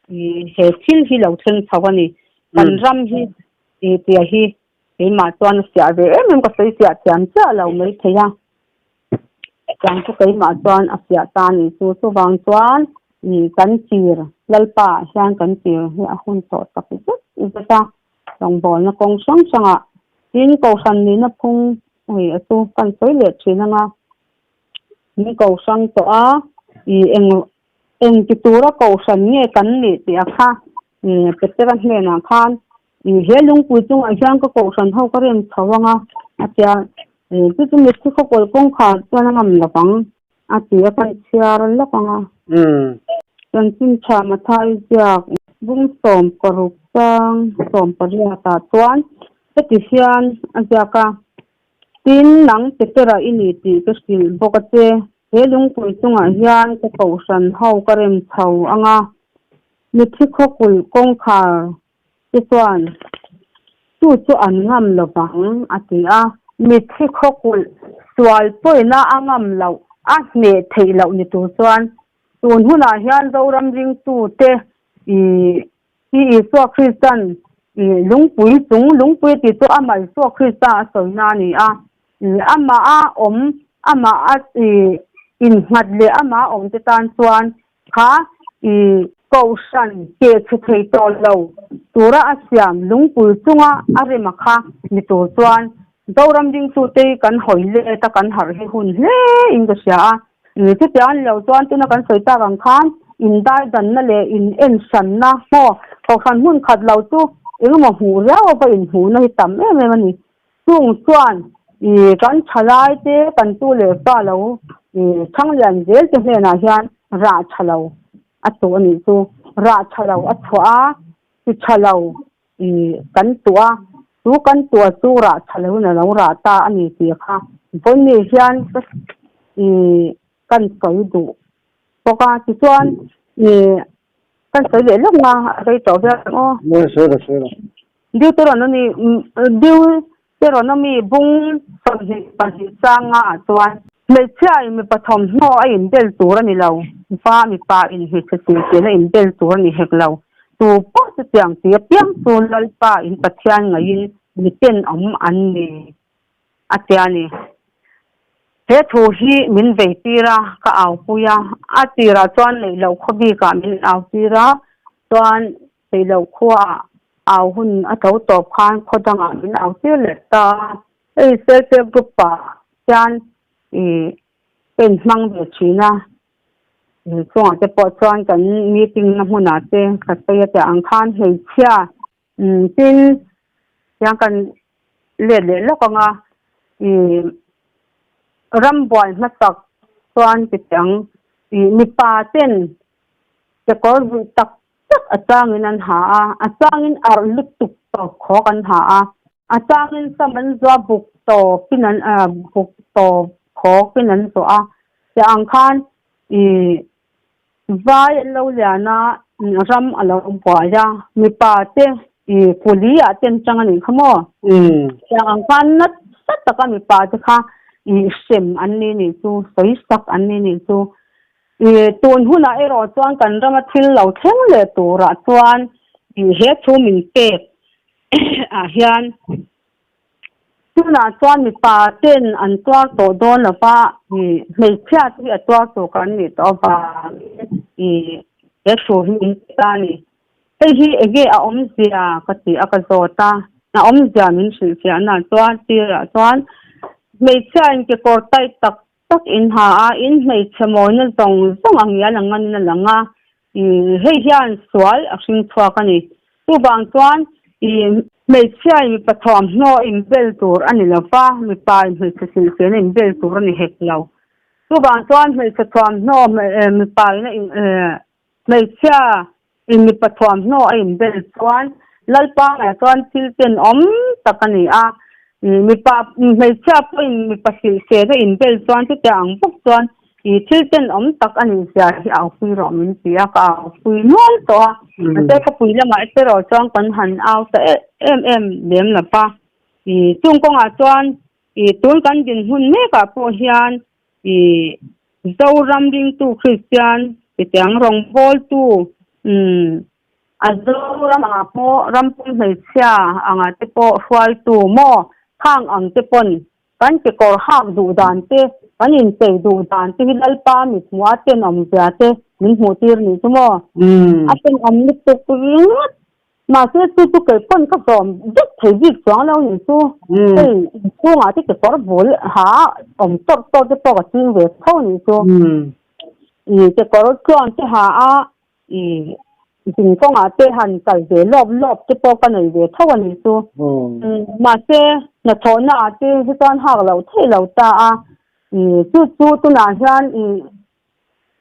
he thil hi lo thleng chho a ni. Kan ram hi tih hi keimah chuan a fiah ve em em ka sawi fiah thiam chiah lo maithei a. Chang chu keimah chuan a fiah ta a ni chu. Chuvang chuan ih kan tir Lalpa ah hian kan tir hi a hun tawh tak zet zet a, rawngbawlna kawng hrang hrangah tin kohhran nihna phung ih chu kan sawi leh thin anga min kohhrang tawh a, ih eng eng ti tura kohhran nge kan nih tih a kha ih Petera hnenah khan Ih he lungpui chungah hian ka kohhran ho ka rem chho ang a, a ti a. Ih chu chu mitthi khawkawl kawngkhar chuan a ngam lo vang, a ti a, kan chhiar lawk ang a. Chanchin tha Mathai ziak bung 16 chang 18 ah chuan heti hian a ziak a, Tin, nang Petera i ni tih ka hrilh bawk a che. He lungpui chungah hian ka kohhran ho ka rem chho ang a, mitthi khawkulh kawngkhar te chuan chu chu an ngam lo vang, a ti a. Mitthi khawkulh sual pawina a ngam loh, a hneh theih loh ni tur chuan tun hunah hian Zoram ringtute ih hi Isua Kristan ih lungpui chung lungpui tih chu amah Isua Krista a sawina a ni a. Ih amah a awm, amah a ih innghat leh amah a awmte tan chuan Kha i kohhran keh chhe thei tawh lo tura a siam lungpui chunga a rema kha ni tur chuan Zoram dingtute hi kan hawi let a, kan harh hi hun hle in ka hria a. Chutiang a ni lo chuan tuna kan sawi tak ang khan indaidanna leh in enhranna maw kohhran hmun khat lo chu engemaw hmuh riau ava inhmuhna hi tam em em a ni. Chung chuan i kan thalai te, kan tu leh fa lo i Thanglian zel te hnenah hian rah tha lo a tuh a nih chu. Rah tha lo a chhuah a, chi tha lo i kan tuh a, chu kan tuah chu rah tha lo in a lo rah ta a ni tih kha vawiin hian i kan sawi duh bawk a. Tichuan i kan sawi leh lawk nga a rei tawh viau ang aw. Sawi rawh, sawi rawh. Deuteronomy Deuteronomy bung 22 changa ah chuan hmeichhia in mipa thawmhnaw a inbel tur a ni lo va, mipa in hmeichhe silchilh a inbel tur a ni hek lo. Tu pawh chutiang ti apiang chu Lalpa in Pathian ngaiin miten awm an ni a tia ni. He thu hi min vei tir a, ka au pui a, a tirah chuan neih loh khaw bikah min au tir a, chuan Theihloh khuaah au hun a to tawp khan khaw dangah min au tir leh ta a. Hei self help group ah hian ih ka inhmang ve thin a, chungah te pawh chuan kan meeting na hmunah te ka sawi a tih ang khan hmeichhia tin tiang kan let leh lawk ang a, ih rambuai hmasak chuan titiang ih mipa ten kekawr ruih tak tak a changin an ha a, a changin arh lutuk tawp khawk an ha a, a changin sam an zuah buk tawpin an buk tawp khawkin an zuah a, tih ang khan ih vai an lo lian a, ram a lo buai a, mipa te ih kuli ah te an chang a nih kha maw? Tiang ang khan nasa taka mipa te kha ih hrem an ni nih chu, sawi sak an ni nih chu. I tun hunah erawh chuan kan rama thil lo thleng leh turah chuan he thu min pek ah hian tunah chuan mipa ten an tuar tawh dawn lo va, hmeichhia te hi a tuar tur kan nih tawh avangin he thu hi min pe ta a ni. Hei hi enge a awmzia ka ti a ka zawt a, a awmzia min hrilhfiahna chuan tirah chuan hmeichhia in kekawr tight tak tak in ha a, in hmeichhe mawina zawng zawng a ngial ang nganin a lang a, ih hei hian sual a hring chhuak a ni. Chuvang chuan ih hmeichhia in mipa thuamhnaw inbel tur a ni lo va, mipa in hmeichhe silhsen a inbel tur a ni hek lo. Chuvang chuan hmeichhe thuamhnaw mipa in a hmeichhia in mipa thuamhnaw a inbel chuan Lalpa ngaiah chuan thil tenawm tak a ni a, mipa hmeichhia pawhin mipa hrilhsena inbel chuan chutiang ang bawk chuan ih thil tenawm tak a nih zia hi a aupui rawh min ti a, ka aupui nual tawh a, mahse khawpui lamah erawh chuan kan han au ta em em lem lo va, ih chung kawngah chuan ih tun kan dinhmun mekah pawh hian I Zoram ringtu Kristian titiang rawngbawltu umm a Zoram angah pawh rampum hmeichhia angah te pawh hruaitu maw khang ang te pawn kan kekawr hak duh dan te kan inchei duh dan te hi Lalpa mithmuh a tenawm zia te min hmuh tir nih chu maw a tenawm lutuk ringawt. Mahse chu chu kei pawn ka zawm vek thei bik chuang lo nih chu. Hei inchhungah te kekawr bul ha awm tawrh tawrh te pawh ka ching ve tho nih chu. I kekawr tluan te ha a i zin kawngah te han kal ve lawp lawp te pawh ka nei ve tho a nih chu. Mahse hnathawhna ah te hi chuan hak loh theih lo ta a. I chu chu tunah hian i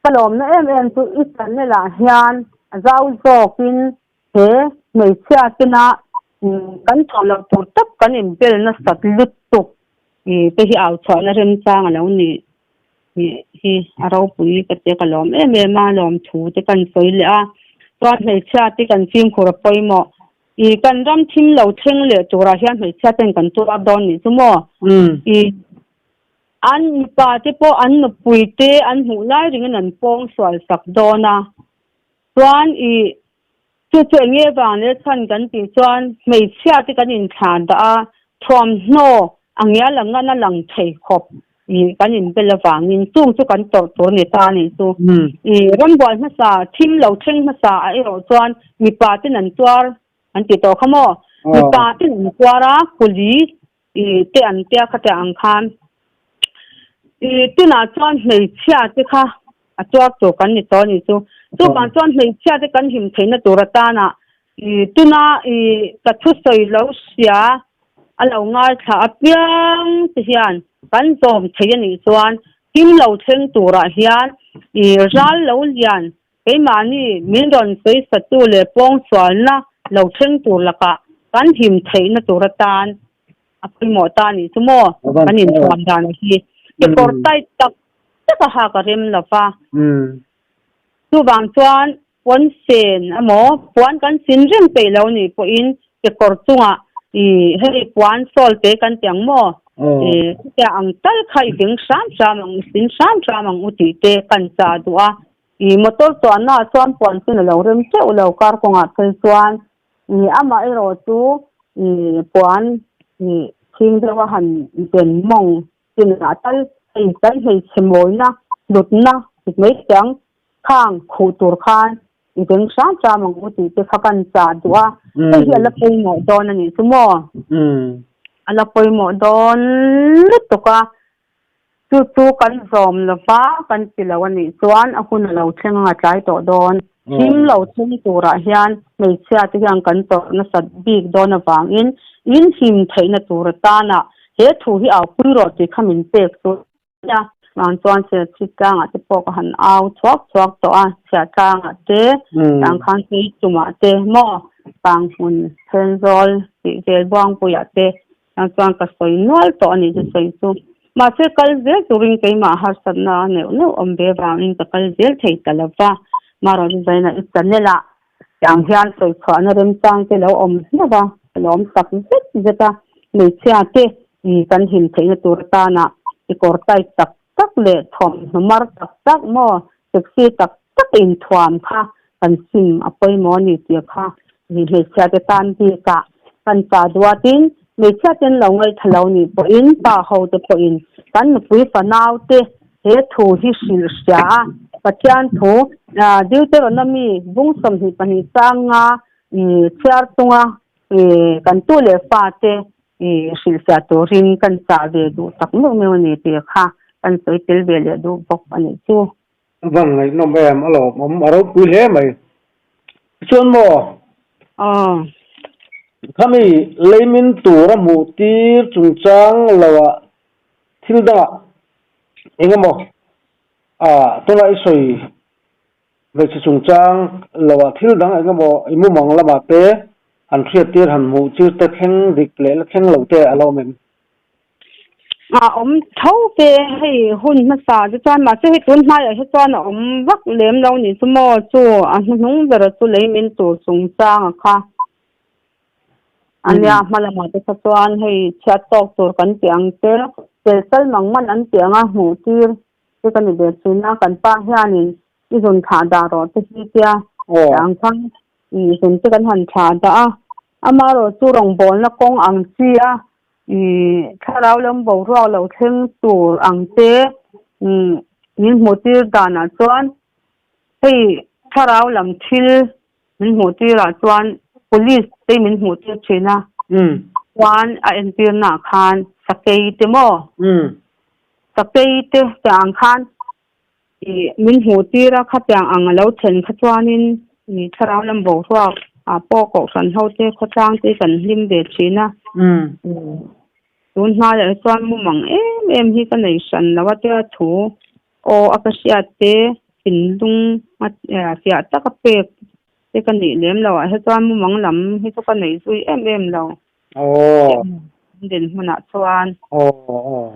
Ka lawmna em em chu i channel ah hian a zau zawkin he hmeichhia tena kan chhuah loh tur tak kan inbel nasat lutuk te hi au chhuahna remchang a lo ni hi a ropui ka tia ka lawm em em a lawmthu te kan sawi leh a chuan hmeichhia te kan fimkhur a pawimawh i kan ram thim lo thleng leh turah hian hmeichhia ten kan tuar dawn nih chu maw i An mipa te pawh an nupui te an hmuh lai ringin an pawng sual sak dawn a, chuan i chu chu eng nge vang leh chhan kan tih chuan hmeichhia te kan inthlan dah a, thuamhnaw a ngial ang ngan a lang thei khawp i kan inbel avangin chung chu kan tawrh tur a ni ta a nih chu. I rambuai hmasa thim lo thleng hmasa ah erawh chuan mipa ten an tuar an ti tawh kha maw? Mipa ten an tuar a, kuli I te an tia kha te ang khan i tunah chuan hmeichhia te kha a tuar tur kan ni tawh a nih chu. Chuvang chuan hmeichhia te kan him theihna tur atana i tuna i ka thusawi lo hria a lo ngaithla apiang te hian kan zawm thei a nih chuan him lo thleng turah hian i ral lo lian Keimahni min rawn sawisatu leh pawngsualna lo thleng tur lakah kan him theihna tur atan a pawimawh ta a nih chu maw? Kan inthuam dan hi kekawr tight tak tak a hak a rem lo va. Chuvang chuan puan sen emaw puan kan sin reng peih lo nih pawhin kekawr chungah i hei puan sawl te kan ti ang maw? Chutiang ang tal kha i veng hram hram ang i sin hram hram ang u tih te kan chah duh a. I motor chuanna ah chuan puan chu na lo rem teuh lo kar kawngah phei chuan i amah erawh chu i puan i chhing deuh a han den mawng chinah tal hei kan hmeichhe mawina hlutna ti mai chiang khang khuh tur khan. I veng hram hram ang u tih te kha kan chah duh a, hei hi a la pawimawh dawn a nih chu maw? A la pawimawh dawn lutuk a, chu chu kan zawm lo va, kan ti lo a nih chuan a hun a lo thleng ang a tlai tawh dawn. Thim lo thleng turah hian hmeichhia te hian kan tawrh nasat bik dawn avangin in him theihna tur atana he thu hi au pui rawh tih kha min pek chu a. Vang chuan Serchhip tlangah te pawh ka han au chhuak chhuak tawh a, chhiah tlangah te, Tangkhang phei tumah te maw, Panghmun Thenzawl tih vel Buangpuiah te tang chuan ka sawi nual tawh a ni chu sawi chu. Mahse kal zel turin keimah harsatna a neuh neuh awm ve vangin ka kal zel thei ta lo va, marawh zaina i channel ah Tiang hian sawi chhuahna remchang te lo awm hlauh a, ka lawm tak zet zet a. Hmeichhia te kan him theihna tur atana i kawr tight tak tak leh thawmhnaw mar tak tak maw sexy tak tak inthuam kha kan sim a pawimawh a ni tih kha hmeichhia te tan bikah kan chah duatin hmeichhia ten lo ngaihthla lo nih pawhin pa ho te pawhin kan nupui fanau te He thu hi hrilh hria a, Pathian thu Deuteronomy bung 22 changa chhiar chunga kan tu leh fate hrilhfiah turin kan chah ve duh tak meuh meuh a ni tih kha kan sawi tel ve leh duh bawk a nih chu. A van ngaihnawm em a lawmawm a ropui hle mai. Chuan maw? Aw. Khami leimin tur a hmuh tir chungchang loah thil dangah Eng emaw ah tuna i sawi hmeichhe chungchang lo ah thil dang eng emaw i mumang lamah te han hriat tir han hmuh chir te thleng dik leh la thleng lo te a lo awm em? A awm tho ve hei hun hmasa te chuan mahse hei tun hmaiah hi chuan a awm vak lem lo ni chu maw chu a hnuhnung ber chu lei min tur chungchang a kha. Ania hma lamah te kha chuan hei chhiat tawk tur kan tih ang che, tel chal mang man an tih anga hmuh tir te ka ni ve thin a, kan pa hianin i zun thlah dah rawh te hi tia ang khan i zun te kan han thlah dah a, amaherawh chu rawngbawlna kawng ang chi a i thlarau lam boruak lo thleng tur ang te min hmuh tir danah chuan hei thlarau lam thil Min hmuh tirah chuan police te min hmuh tir thin a, chuan a entirnaah khan sakei te maw, sakei te te ang khan ih min hmuh tir a, khatiang ang a lo thlen kha chuanin ih thlarau lam boruak ah pawh kohhran ho te khawtlang te kan hlim ve thin a, tun hnaiah hi chuan mumang em em hi ka nei hran lo a tia thu. Aw a ka hriat te thinlung a fiah tak a pek te ka nih lem lo ah he chuan mumang lam hi chu ka nei zui em em lo. Aw. Dinhmunah chuan. Aw aw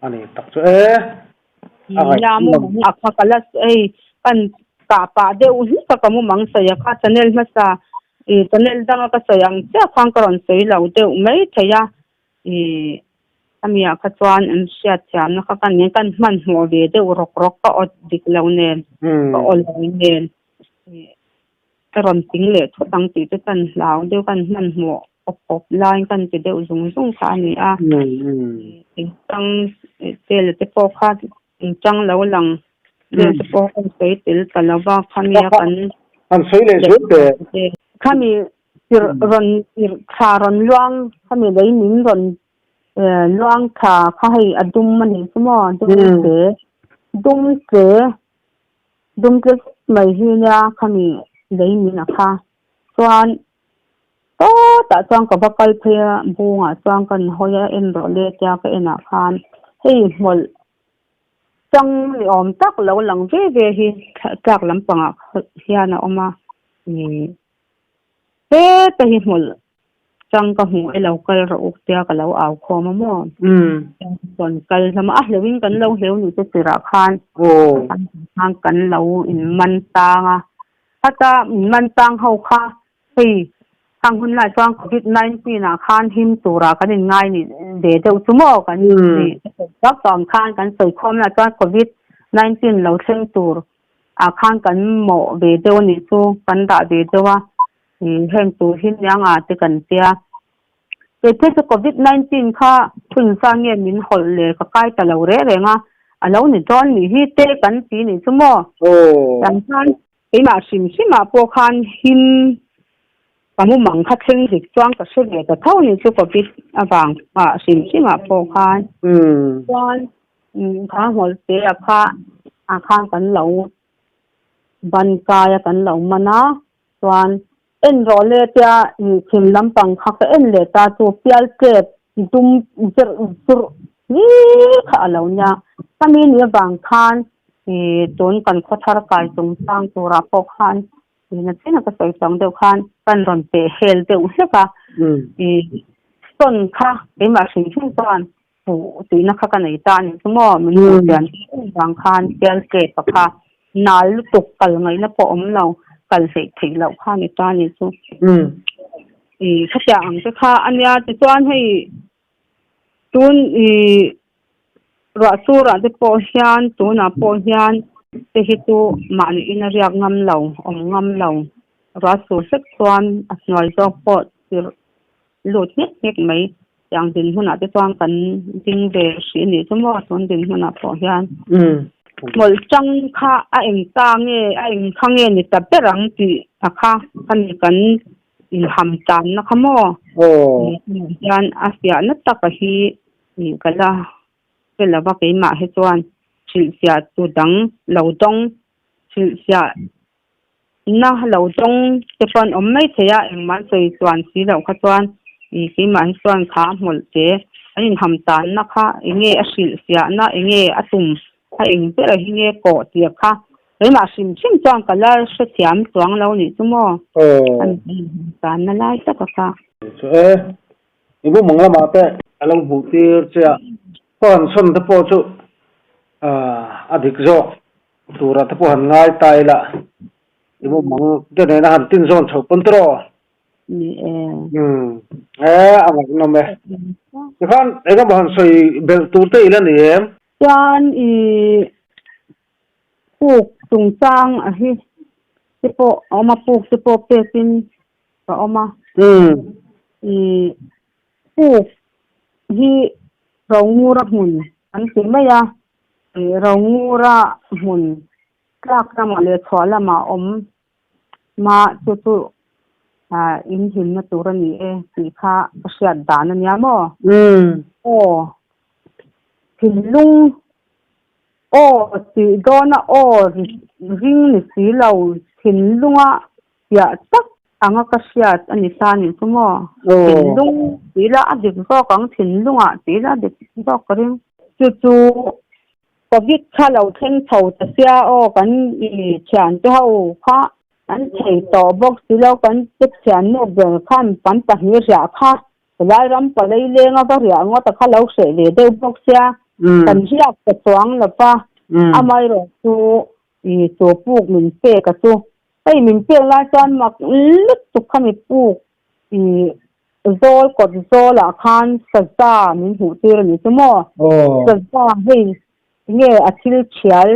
a nih tak chu e. A ngaih Nia mumang a kha ka la hei kan kah pah deuh hlek a ka mumang sawi a kha channel hmasa ih channel danga ka sawi ang chiah khan ka rawn sawi lo deuh mai thei a ih Ami ah kha chuan an hriat thiamna kha kan nen kan hmanhmawh ve deuh rawk rawk ka awt dik lo nen ka aw lo nen ka rawn ping leh thut ang tih chu kan hlau deuh kan hmanhmawh awp awp laiin kan ti deuh zung zung kha a ni a engchang vel te pawh kha engchang lo lang vel te pawh kan sawi tel ta lo va khami a kan Han sawi leh zual teh. Khami tirh rawn tirh thla rawn luang khami lei min rawn luang thla kha hei a dum a nih chu maw dum tle dum tle dum tle zet mai hi nia khami lei min a kha chuan sawtah chuan ka va kal phei a bungah chuan kan hawi a en rawh le tia ka enah khan hei hmawlh chang ni awm tak lo lang ve ve hi tlak lampangah hian a awm a ih. Heta hi hmawlh chang ka hmuh e lo kal rawh u tia ka lo au khawm a maw? Rawn kal hlawm a, a hleuhin kan lo hleu ni te tirah khan khan kan lo in man tang a, heta in man tang ho kha hei khang hun lai chuan covid 19 ah khan him turah kan in ngai ni ve deuh chu maw kan nih tak ang khan kan sawi khawm lah chuan covid 19 lo thleng tur ah khan kan mawh ve deuh a nih chu kan dah ve deuh a ih heng tur hi niang ah te kan tia kei phei chu covid 19 kha hun zan nge min hawlh leh ka kai ta lo reng reng a a lo ni dawn nih hi te kan ti nih chu maw Aw. Tiang khan. Keimah hrim hrimah pawh khan him ka mumang kha thleng dik chuan ka hre ve ta tho ni chu Covid avang ah hrim hrimah pawh khan chuan kha hmawlhte a kha ah khan kan lo ban kai a kan lo man a chuan en rawh le tia chhim lampang kha ka en leh ta chu pial tlep dum zirh zurh hlir kha a lo nia khami ni avang khan ih tun kan khawthar kai chungchang turah pawh khan ih nachina ka sawi chang deuh khan kan rawn peh hel deuh hlek a ih sawn kha keimah hrim hrim chuan Huh tihna kha ka nei ta a ni chu maw? Min hmuh chian em vang khan pial tep a kha nal lutuk kal ngaihna pawh awm lo, kal hleih theih loh kha a ni ta a ni chu. Ih khatiang ang te kha a nia tichuan hei tun ih ruah surah te pawh hian tunah pawh hian te hi chu mahni in a riak ngam lo, awm ngam lo. Ruah sur hlek chuan a hnuai zawk pawh tirh lut nghek nghek mai. Tiang dinhmunah te chuan kan ding ve hrih a nih chu maw tun dinhmunah pawh hian. Hmawlh chang kha a eng ta nge a eng kha nge ni ta ber ang tih a kha ka ni kan inham tanna kha maw. Hian a fiahna taka hi ka la hre lova keimah hi chuan hrilhfiah tu dang lo dawng hrilhfiah Na lo tawng te pawh an awm mai thei a, engmah an sawi chuan si loh kha chuan ih keimah hi chuan kha a hmawlh te an inham tanna kha enge a hrilh fiahna enge a tum a eng ber hi nge kawh tih kha keimah hrim hrim chuan ka la hrethiam chuang lo nih chu maw an inham tanna lai taka kha. Chu e, i bumang lamah te a lo hmuh tir che a, khaw han sawn te pawh chu a dik zawk. Turah te pawh han ngai ta ila, i mumang te nena han tin zawn chhoh pawn tawh. Ni e. Umm e a ngaihnawm e. Tikhan engemaw han sawi belh tur te ila ni em? Chuan i puk chungchang a hi te pawh a awm a, puk te pawh pekin ka awm a. Umm. I puk hi Rongura hmun an ti mai a. Rongura hmun tlak lamah leh chhuah lamah awm mah chu chu in himna tur a ni e tih kha ka hriat dan a nia maw? Aw, thinlung aw tih dawna aw ring ni si lo thinlunga Piah tak anga ka hriat a ni ta nih chu maw? Thinlung tih ila a dik zawk ang, thinlungah tih ila a dik zawk ka ring. Chu chu Covid kha lo thleng chho ta sia aw kan i thiante ho kha an thei tawh bawk si lo, kan te thiannu ber khan kan pahnih riah kha helai ram palei lenga va riah ngawt a kha lo hreh ve deuh bawk sia, kan riak ta chuang lo va, amaherawh chu i chaw puk min pek a chu Hei min pek lai chuan mak lutuk kha mi puk i zawl kawt zawlah khan saza min hmuh tir a ni chu maw? Saza hei nge a thil thial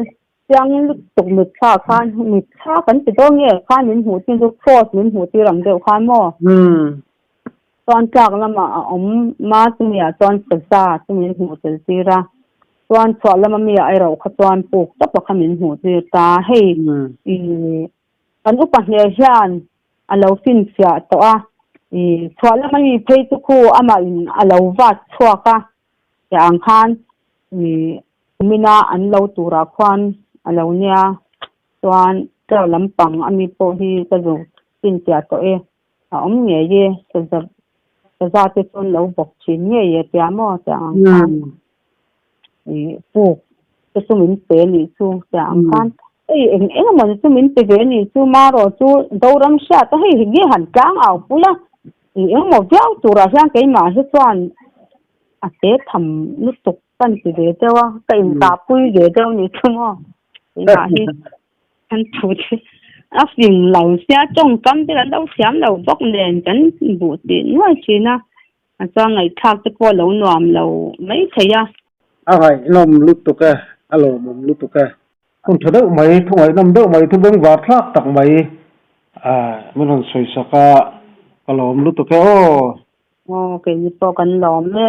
chiang lutuk mitthla khan mitthla kan ti dawn nge khan min hmuh tir chu cross min hmuh tir ang deuh khan maw? Chuan tlak lamah a awm ma chumi ah chuan saza chu min hmuh tel tir a. Chuan chhuah lama mi ah erawh kha chuan puk tawpa kha min hmuh tir ta. Hei i kan upa hmel hian a lo finfiah tawh a, i chhuah lama mi phei chu khu amah in a lo vat chhuak a, tiah ang khan i kumina an lo turah khuan a lo nia. Chuan tlak lampang a mi pawh hi ka zu finfiah tawh e. A awm ngei e, saza saza te chuan lo bawk thin ngei e tia maw tiang ang khan ih puk te chu min pe nih chu tiang ang khan hei eng eng emaw ni chu min pe ve nih chu marawh chu Zoram hriat a hei nge han tlang au pui a ih engemaw viau turah hian keimah hi chuan a te tham lutuk ka ni ti ve deuh a ka intahpui ve deuh nih chu maw keimah hi. An thu chu a fing lo sia tawngkam te kan lo thiam lo bawk nen kan buh tih nuai thin a, a chuan ngaihthlak te pawh a lo nuam lo mai thei a. A ngaihnawm lutuk e, a lawmawm lutuk e. Hun tha deuh mai, thu ngaihnawm deuh mai, thu bengvar thlak tak mai min rawn sawi sak a, ka lawm lutuk e aw. Aw, keini pawh kan lawm e.